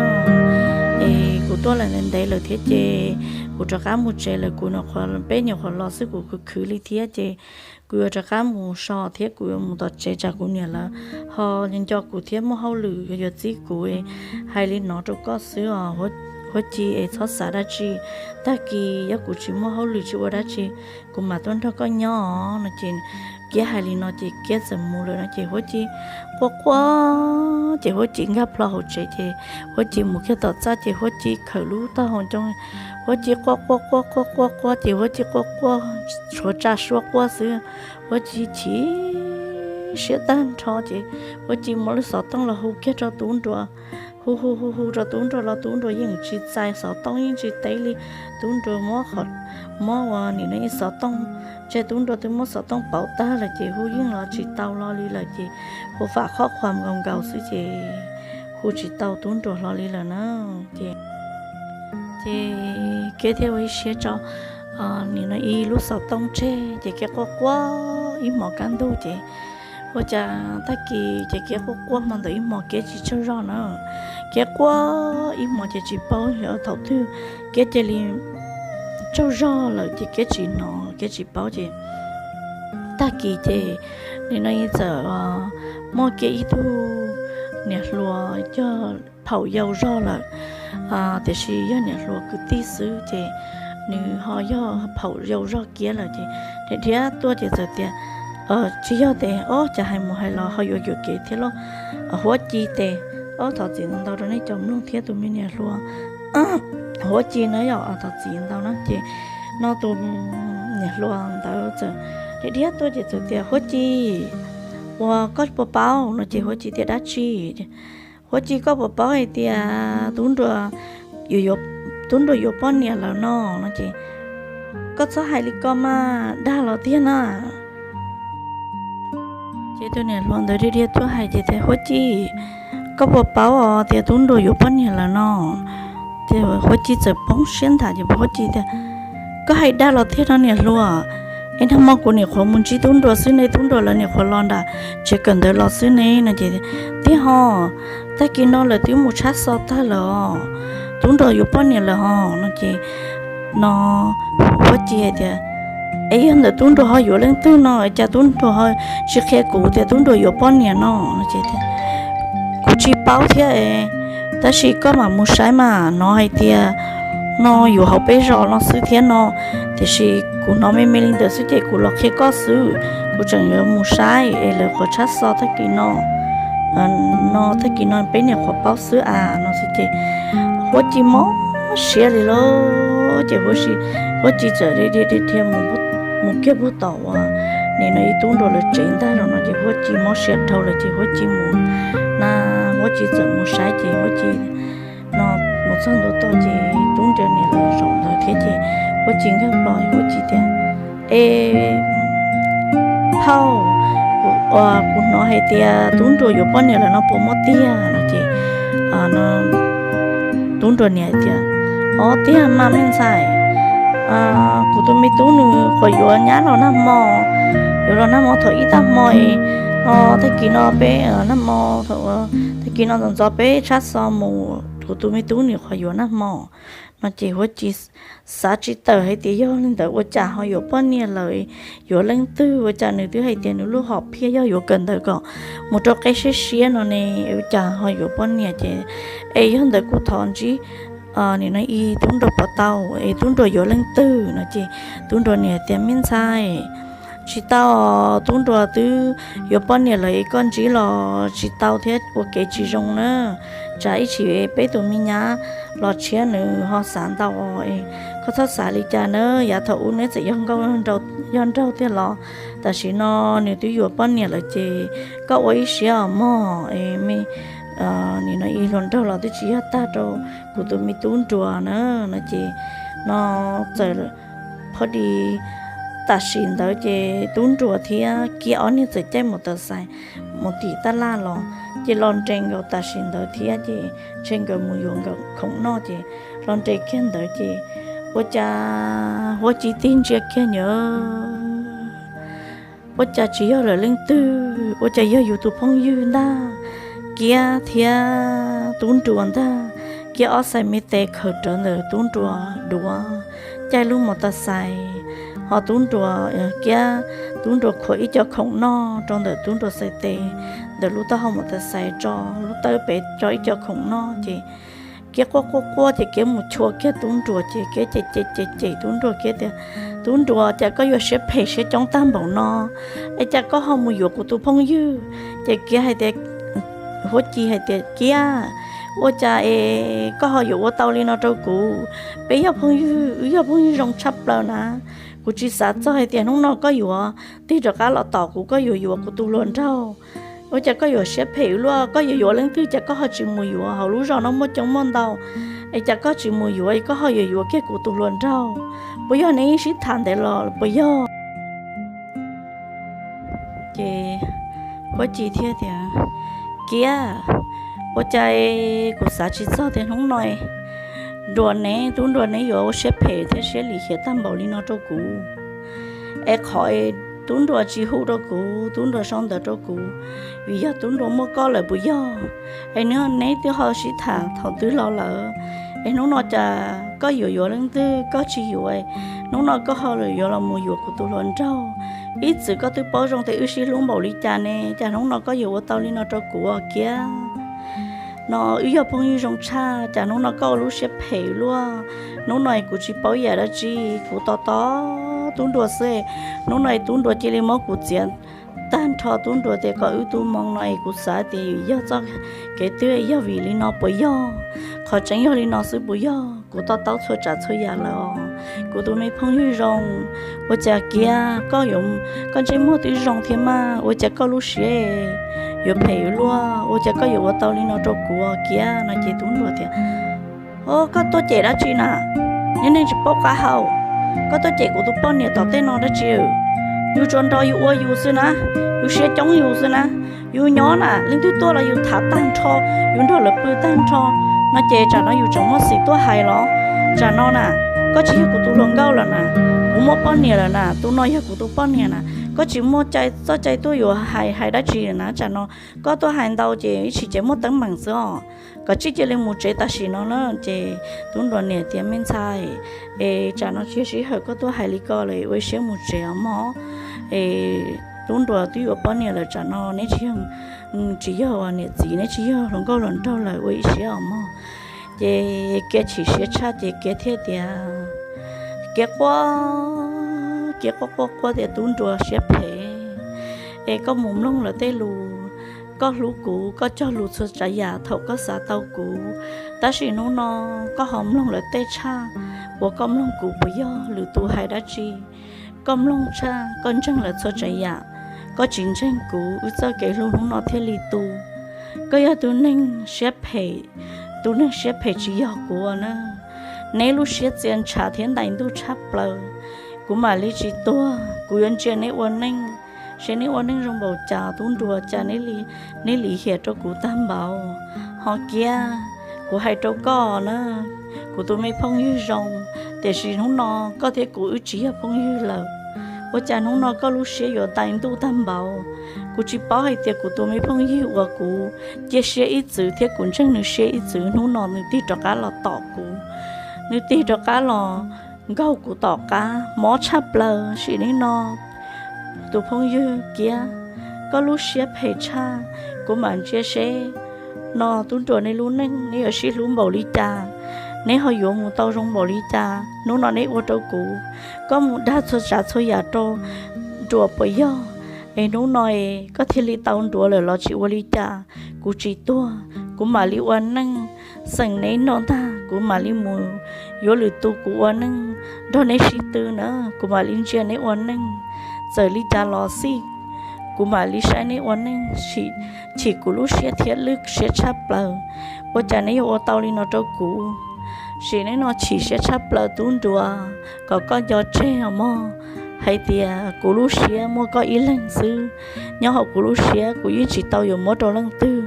Es kuv tuaj lawm ntev ntev lawm thiab ces kuv rov qab mus tsev lawm, kuv, peb nyuam qhuav los xwb kuv khwv khwv li thiab ces kuv yuav rov qab mus so thiab kuv yuav mus tom tsev, tsam kuv niam lawv ho nco kuv thiab muaj hauj lwm yuav txib kuv. Hais li no rau koj xwb os Huab Ci, es txhob xav dab tsi. Tag kis yog kuv tsis muaj hauj lwm tsis ua dab tsi, kuv mam tuaj nrog koj nyob os. No ces Kiab hais li no ces Kiab txawm mus lawm no ces Huab Ci quaj quaj ces Huab Ci nkag plho hauv tsev ces Huab Ci mus kiag tom txaj ces Huab Ci khawm lub taub hau ncoo, Huab Ci quaj quaj quaj quaj quaj quaj ces Huab Ci quaj quaj tshuav tsa suab quaj xwb. Huab Ci chim siab tag nrho ces Huab Ci muab lub xov tooj los hu kiag rau Tub Nruas. hu hu hu hu rau tub nruas los tub nruas yeej tsis txais xov tooj yeej tsis teb li. Tub nruas muab, muab ua nim no ib xov tooj, ntshe tub nruas twb muab xov tooj pauv tag lawm ces hu yeej los tsis tau hlo li lawm ces hu fam qhob qhuas nkaus nkaus xwb ces hu tsis tau tub nruas hlo li lawm na. Ces, ces Kiab thiaj ua ib siab tso nim no ib lub xov tooj tseg ces Kiab quaj quaj ib hmos kaj ntug ces ua cas tag kis ces Kiab quaj quaj hmo ntawd ib hmos Kiab tsis tsaug zog na. Kiab quaj ib hmos ces tsis paub yog thaum twg Kiab cia li tsaug zog lawm ces Kiab tsis hnov Kiab tsis paub ces tag kis ces nim no txawm muaj Kiab ib tug niam hluas yog phaum yau zog lawm, tiam sis yog niam hluas kwv tij xwb ces nws ho yog phaum yau zog Kiab lawm ces dhia dhia tuaj ces txawm tias, tsis yog tes, ob cas hais mus hais los ho yuav yuam kev thiab lauj. Huab Ci tes, ob thov txim ntau ntau rau nej cov mloog thiab tus me niam hluas Huab Ci na yom, thov txim ntau na ces no tus niam hluas ntawd txawm dhia dhia tuaj ces txawm tias, Huab Ci, uas koj puas paub? No ces Huab Ci tias, Dab tsi? Huab Ci, koj puas paub hais tias tub nruas, tub nruas yuav poj niam lawm no? No ces, Koj txhob hais li ko mas, dag los tiag na. Ces tus niam hluas ntawd dhia dhia tuaj hais ces tias, Huab Ci, koj puas paub os tias tub nruas yuav poj niam lawm no? Ces Huab Ci txawm poob siab nthav ces Huab Ci tias, Koj hais dag los tiag no niam hluas? Es nag hmo kuv nyuam qhuav mus ntsib tub nruas xwb ne, tub nruas lawv nyuam qhuav los nram tsev kawm ntawv los xwb ne. No ces, Tiag ho, tag kis no lawv twb mus tshab xo tag lawm os, tub nruas yuav poj niam lawm ho. No ces no Huab Ci hais tias, Es yog ntawm tub nruas ho yuav leej twg no cas tub nruas ho tsis qhia kuv tias tub nruas yuav poj niam no? No ces, Kuv tsis paub thiab, tab sis koj mam mus saib mas, hnov hais tias no yuav hauv peb zos no xwb thiab no, tiam sis kuv hnov me me li ntawd xwb ces kuv los qhia koj xwb, kuv tseem yuav mus saib es lawv qhuav tshab xo tag kis no, no tag kis no peb nyuam qhuav paub xwb as. No xwb ces Huab Ci mob siab li lauj. Ces Huab Ci txawm dhia dhia mus kiag puag tom uas nim no ib tub nruas lawv tsev ntag los no ces Huab Ci mob siab dhau lawm ces Huab Ci mus na, Huab Ci txawm mus saib ces Huab Ci no mus txog ntua tod ces tub nruas niam lawv zaum ntawd thiab ces Huab Ci nkag plo, Huab Ci tias, Es phauj, kuv hnov hais tias tub nruas yuav poj niam lawm no puas muaj tiag? No ces tub nruas niam tias, Ob, tiag mas me ntxhais, kuv tus me tub nws qhuav yuav nyab los nag hmo, yuav los nag hmo thaum ib tag hmo, tag kis no peb, tag kis no ntxov ntxov peb tshab xo mus, kuv tus me tub nws qhuav yuav nag hmo. No ces Huab Ci xav tsis tawm hais tias yog li ntawd ua cas ho yuav poj niam lawm, yuav leej twg, ua cas nws twb hais tias nws lub hom phiaj yog yuav kawm ntawv kom mus rau qib siab siab no ne, ua cas ho yuav poj niam ces, es yog ntawd kuv thov ntsib nim no ib tub nruas puas tau, es tub nruas yuav leej twg? No ces tub nruas niam tias, Me ntxhais, tsis tau, tub nruas twb yuav poj niam lawm es koj ntsib los tsis tau thiab ua kev tsis zoo na. Tsam ib tsam peb tus me nyab los tshiab nws ho xav ntau, koj txhob xav li cas na. Yav thaum ub neb txawm yog nkauj yog nraug tiag los tam sim no nws twb yuav poj niam lawm ces koj ua ib siab os mog. Nim no ib hluas nraug los twb tsis yog tag rau kuv tus me tub nruas na. No ces no txawm phob di tam sim ntawd ces tub nruas thiab Kiab ob niag txawm caij mus tav xais mus tim taj laj los, ces los nres nkaus tam sim ntawd thiab ces ntshe nkawd mus yuav nkawd khoom noj ces los nres kiag ntawd ces ua cas Huab Ci tig ntsia kiag nyob, ua cas tsis yog lawm leej twg, ua cas yog yus tus phooj ywg ntag, Kiab thiab tub nruas ntag. Kiab ob xais me tes khaws rawv ntawm tub nruas duav, caij lub mos tas xais, ho tub nruas, Kiab, tub nruas khuam ib co khoom noj rau ntawm tub nruas xais tes, ntawm lub taub hau mos tas xais tso, lub tawb pem tso ib co khoom noj ces Kiab quaj quaj quaj ces Kiab mus chua kiag tub nruas ces Kiab cem cem cem cem tub nruas, Kiab tias, Tub nruas, cas koj yuav siab phem siab coob tag npaum no, es cas koj ho mus yuav kuv tus phooj ywg? Ces Kiab hais tias, Huab Ci hais tias, Kiab, ua cas es koj ho yuav ua tau li no rau kuv? Peb yog phooj ywg, wb yog phooj ywg zoo tshaj plaws na. Kuv tsis xav txog hais tias hnub no koj yuav tig rov qab los tom kuv, koj yuav yuav kuv tus hluas nraug Ua cas koj yuav siab phem luaj? Koj yuav yuav leej twg cas koj ho tsis mus yuav? Hauv lub zos no muaj coob muaj ntau, es cas koj tsis mus yuav, koj ho yuav yuav kiag kuv tus hluas nraug? Puas yog neb sib tham ntev los puas yog? Ces Huab Ci thiaj tias, Kiab, ua cas kuv xav tsis txog tias hnub no Nruas neb, tub Nruas neb yuav ua siab phem thiab siab lim hiam tag npaum li no rau kuv. Es qhov Tub Nruas tsis hu rau kuv, Tub Nruas sau ntawv rau kuv, vim yog Tub Nruas muaj koj lawm puas yog? Es neb twb ho sib tham thaum twg los lawm, es hnub no cas koj yuav yuav leej twg koj tsis yuav, hnub no koj ho yuav los mus yuav kuv tus hluas nraug. Ib txwm koj twb paub zoo tias wb sib hlub npaum li cas ne, cas hnub no koj yuav ua tau li no rau kuv os Kiab? No wb yog phooj ywg zoo tshaj, cas hnub no koj ua lub siab phem luaj? Hnub no kuv tsis paub yam dab tsi, kuv tos tos Tub Nruas xwb, hnub no Tub Nruas cia li muab kuv txiav tag nrho. Tub Nruas tias kom wb tu moo no es kuv xav tias yog txoj kev twg, yog vim li no puas yog? Qhov tseeb yog li no xwb puas yog? Kuv to taub txhua tsav txhua yam lawm os, kuv tus me phooj ywg zoo. Ua cas Kiab, koj yuav, koj ntsej muag twb zoo thiab mas, ua cas koj lub siab yuav phem yuav luaj? Ua cas koj yuav ua tau li no rau kuv Kiab? No ces Tub Nruas tias, O, koj tuaj cem dab tsi na? Niag neeg tsis paub qab hau, koj tuaj cem kuv tus poj niam tom tej no dab tsi? Yus tsuas nrog yus ua yus xwb na, yus siab coob yus xwb na, yus nyob na leej twg tuaj los yus tham tag nrho, yus nrog lawv pw tag nrho. No ces tsam no yus tseem muaj xim tuaj hais los? Tsam no na, koj tsis yog kuv tus hluas nkauj lawm na, kuv muaj poj niam lawm na, tus no yog kuv tus poj niam na, koj tsis muaj cai txoj cai tuaj yuav hais hais dab tsi na. Tsam no koj tuaj hais ntau ces ib tsam ces muaj teeb meem xwb os. Koj cia li mus tsev tam sim no na. Ces Tub Nruas niam tias, Me ntxhais, es tsam no tsis yog sij hawm koj tuaj hais li ko lawm, ua siab mus tsev os mog. Es Tub Nruas twb yuav poj niam lawm, tsam no neb tsis yog, tsis yog niam txiv, neb tsis yog hluas nkauj hluas nraug lawm, ua ib siab os mog. Ces Kiab chim siab tshaj ces Kiab thiaj tias, Kiab quaj, Kiab quaj quaj quaj tias, Tub Nruas siab phem, es koj mus mloog lawv tej lus, koj hlub kuv, koj cog lus txhua tsav yam thaum koj xav tau kuv, tab sis hnub no koj ho mloog lawv tej tshaj uas koj mloog kuv puas yog? Lwm tus hais dab tsi koj mloog tshaj, koj ntseeg lawv txhua tsav yam, koj tsis ntseeg kuv, wb txoj kev hlub hnub no thiaj li tu. Koj yog tus neeg siab phem, tus neeg siab phem tsis yog kuv na. Neb lub siab txia ntshav thiab ntais ntuj tshaj plaws, kuv mam li tsis tuag, kuv yuav ntsia neb ua neej, seb neb ua neej zoo npaum cas. Tub Nruas, cas neb lim hiam rau kuv tag npaum. Ho Kiab, kuv hais rau koj na, kuv tus me phooj ywg zoo, tiam sis hnub no koj thiab kuv wb tsis yog phooj ywg lawm. Ua cas hnub no koj lub siab yuav ntais ntuj tag npaum? Kuv tsis paub hais tias kuv tus me phooj ywg uas kuv cia siab ib txwm thiab kuv ntseeg nws siab ib txwm, hnub no nws tig rov qab los tom kuv, nws tig rov qab los nkaug kuv tom qab, mob tshaj plaws. Sim neej no tus phooj ywg Kiab, koj lub siab phem tshaj, kuv mam ntsia seb no Tub Nruas neb lub neej neb yuav sib hlub npaum li cas, neb ho yuav mus tau zoo npaum li cas. Hnub no neb ua rau kuv, koj mus dag txhua tsav txhua yam rau Nruas puas yog? Es hnub no koj thiaj li tau Nruas lawm los tsis ua li cas. Kuv tsis tuag, kuv mam li ua neej, xeem neb no ntag kuv mam li mus yuav lwm tus kuv ua neej nrog neb sib tw na. Kuv mam li ntsia neb ua neej, txawm li cas los xij, kuv mam li saib neb ua neej. Chim kuv lub siab thiab lub siab tshaj plaws, ua cas neb yuav ua tau li no rau kuv? Sim neej no chim siab tshaj plaws Tub Nruas, kom koj nco tseg os mog, hais tias kuv lub siab muaj koj ib leeg xwb. Nyob hauv kuv lub siab kuv yeej tsis tau yuav muab rau leej twg,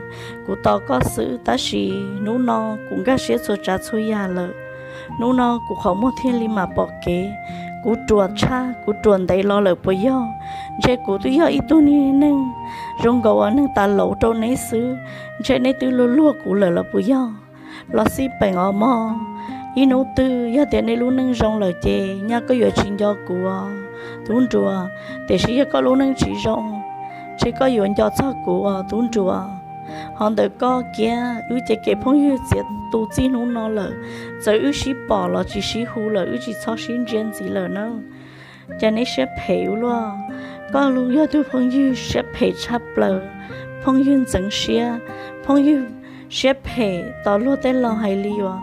kuv tos koj xwb. Tab sis hnub no kuv nkag siab txhua tsav txhua yam lawm, hnub no kuv qhov muag thiaj li mam pom kev. Kuv ruam tshaj, kuv ruam ntev los lawm puas yog? Ntshe kuv twb yog ib tug niag neeg zoo nkaus ua neeg tas laus rau neb xwb, ntshe neb twb luag luag kuv lawm los puas yog? Los xij peem os mog, ib hnub twg yog tias neb lub neej zoo lawm ces nyaj koj yuav tsis nco kuv os Tub Nruas, tiam sis yog koj lub neej tsis zoo, ntshe koj yuav nco txog kuv os Tub Nruas. Ho ntawm koj Kiab, wb ces kev phooj ywg txiav tu txij hnub no lawm, txawm wb sib pom los tsis sib hu lawm, wb tsis txhob sib ntsia ntxiv lawm na. Cas neb siab phem ua luaj, koj yog tus phooj ywg siab phem tshaj plaws, phooj ywg ntxeev siab, phooj ywg siab phem tos luag tej laus hais li uas.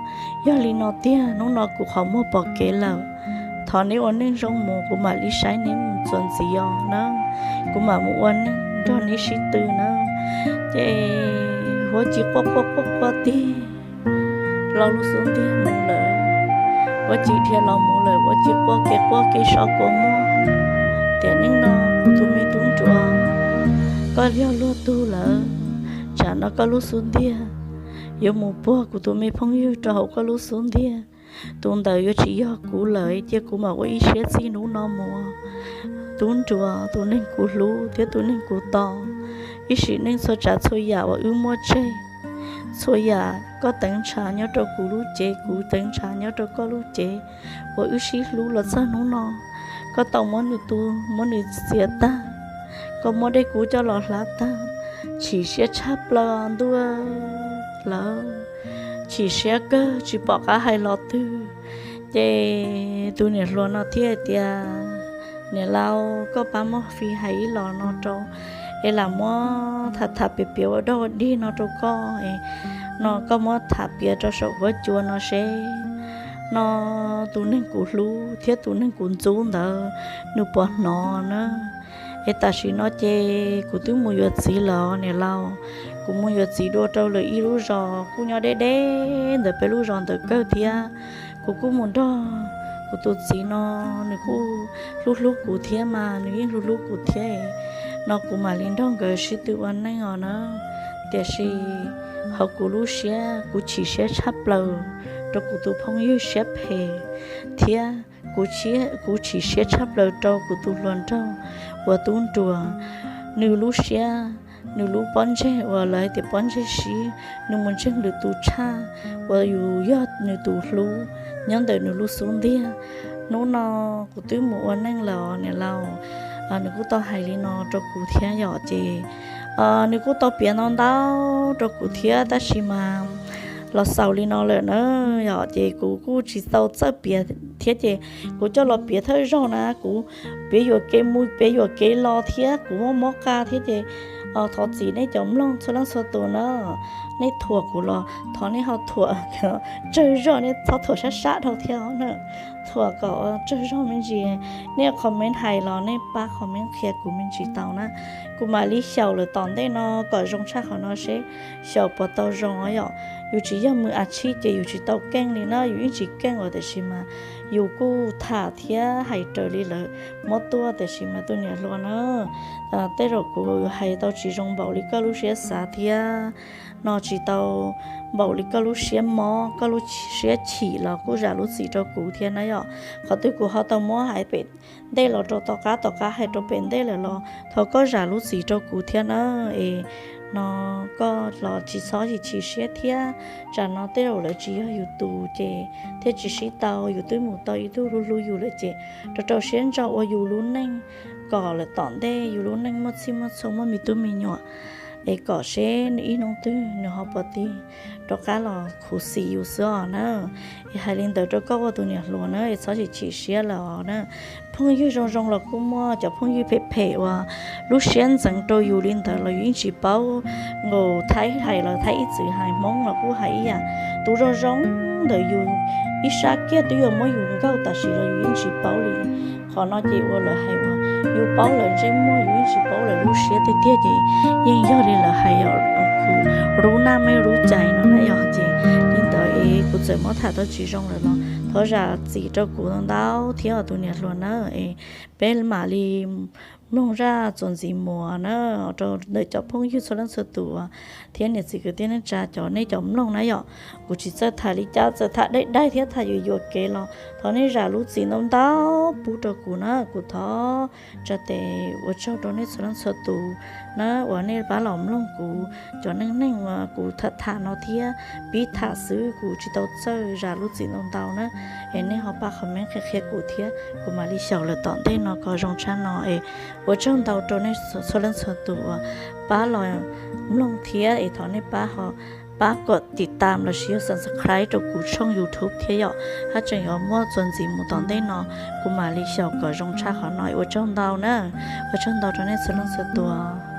Yog li no tiag, hnub no kuv qhov muag pom kev lawm. Thov neb ua neej zoo mus, kuv mam li saib neb mus txuas ntxiv os na. Kuv mam mus ua neej nrog neb sib tw na. Ces Huab Ci quaj quaj quaj quaj tig los lub xub ntiag mus lawm. Huab Ci dhia los mus lawm, Huab Ci quaj kev quaj kev so kua muag tias, Neej no kuv tus me tub nruas, koj yog luag tug lawm, tsam no koj lub xub ntiag yuav mus puag kuv tus me phooj ywg rau hauv koj lub xub ntiag. Tus ntawd yuav tsis yog kuv lawm, cia kuv mam ua ib siab txij hnub no mus. Tub nruas, tus neeg kuv hlub thiab tus neeg kuv tos, ib sim neej txhua tsav txhua yam uas wb muaj tseg, txhua yam koj teev ntshav nyob rau kuv lub cev, kuv teev ntshav nyob rau koj lub cev, uas wb sib hlub los txog hnub no, koj tau muab nws tu, muab nws txiav tag, koj muab dej kub coj los hlav tag, chim siab tshaj plaws ntuj lawm, chim siab kawg tsis pom qab hais los twg. Ces tus niam hluas no thiaj tias, Niam laus, koj pab muab fi hais ib los no rau, es lam muab tham tham piav piav ua dog ua dig no rau koj, no koj muab tham piav rau saum huab cua no seb, no tus neeg kuv hlub thiab tus neeg kuv ntxub ntawd nws puas hnov na. Es tam sim no ces kuv twb mus yuav txiv lawm niam laus, kuv mus yuav txiv dua rau lwm ib lub zos kuj nyob deb deb ntawm peb lub zos ntawd kawg thiab. Kuv kuj mus nrog kuv tus txiv no, nws kuj hlub hlub kuv thiab mas, nws yeej hlub hlub kuv thiab, no kuv mam li nrog nkawd sib tw ua neej os na. Tiam sis hauv kuv lub siab kuv chim siab tshaj plaws rau kuv tus phooj ywg siab phem thiab kuv chim siab tshaj plaws rau kuv tus hluas nraug uas tub nruas, nws lub siab, nws lub pob ntseg uas lawv tias pob ntseg sib, nws mus ntseeg lwm tus tshaj uas yus yog nws tus hlub nyob ntawm nws lub xub ntiag. Hnub no kuv twb mus ua neej lawm niam laus, nws kuj tau hais li no rau kuv thiab yom. Ces nws kuj tau piav ntau ntau rau kuv thiab tab sis mas los xaus li no lawm na yom, ces kuv kuj tsis tau txawj piav thiab ces kuv coj los piav thawj zaug na, kuv piav yuam kev mus piav yuam kev los thiab kuv muaj mob qa thiab ces thov txim nej cov mloog txhua leej txhua tus na. Nej thuam kuv los thov nej ho thuam tsawg zog, nej txhob thuam sab sab dhau thiab na. Thuam kom tsawg zog me ntsis, nej comment hais los nej pab comment qhia kuv me ntsis tau na. Kuv mam li xyaum lawm tom ntej no kom zoo tshaj qhov no seb xyaum puas tau zoo yom. Yus tsis yog mus a tshib ces yus tsis tau keej li na, yus yeej tsis keej os, tiam sis mas yus kuj tham thiab hais raws li lawv muab tuaj, tiam sis mas tus niam hluas na, tej zaum kuv hais tau tsis zoo npaum li koj lub siab xav thiab no tsis tau npaum li koj lub siab mob, koj lub siab chim los kuj zam lub txim rau kuv thiab na yom. Qhov twg kuv ho tau muab hais pem ntej los rau tom qab, tom qab hais rau pem ntej lawm los thov koj zam lub txim rau kuv thiab na. Es no koj los tsis txhob chim siab thiab, tsam no tej zaum lawv tsis yog yus tus ces thiaj tsis sib tau, yus twb mus tau ib tug hlub hlub yus lawm ces rau rau siab ntso ua yus lub neej kom lawm tom ntej yus lub neej muaj txhij muaj txhua muaj me tub me nyuam, es kom seb nws ib hnub twg nws ho puas tig rov qab los khuv xim yus xwb os na. Es hais li ntawd rau koj ua tus niam hluas na, es txhob chim chim siab lawm os na. Phooj ywg zoo zoo los kuj muaj, cov phooj ywg phem phem uas lub siab ntxeev rau yus li ntawd los yus yeej tsis paub, nkaus Thaib hais los Thaib ib txwm hais, Hmoob los kuj hais ib yam. Tus zoo zoo ntawm yus ib sab kiag twb yuav muab yus nkaug tam sim los yus yeej tsis paub li. Qhov no ces ua lawv hais uas yus paub lawv ntsej muag yus yeej tsis paub lawv lub siab tiag tiag ces yeej yog li lawv hais yom, khwv lub naj mej lub cai no na yom. Ces li ntawd es kuv txawm muab tham tau tsis zoo lawm los thov zam txim rau kuv ntau thiab os tus niam hluas na. Es peb mam li mloog zaj txuas ntxiv mus na, rau ntawm cov phooj ywg txhua leej txhua tus thiab niam txiv kwv tij neej tsa cov nej cov mloog na yom. Kuv tsis txawj tham li cas, txawm tham daig daig thiab tham yuam yuam kev los thov nej zam lub txim ntau ntau pub rau kuv na. Kuv thov tsa tes ua tsaug rau nej txhua leej txhua tus na uas nej pab los mloog kuv cov neej neeg uas kuv tham tham no thiab pib tham xwb, kuv tsis tau txawj, zam lub txim ntau ntau na. Es nej ho pab comment qhia qhia kuv thiab, kuv mam li xyaum lawm tom ntej no kom zoo tshaj no. Es ua tsaug ntau rau nej txhua leej txhua tus uas pab los mloog thiab es thov nej pab ho pab kom tiv tam lossis yog subscribe rau kuv tshooj YouTube thiab yom, haj tseem yuav muaj txuas ntxiv mus tom ntej no, kuv mam li xyaum kom zoo tshaj qhov no. Ua tsaug ntau na, ua tsaug ntau rau nej txhua leej txhua tus.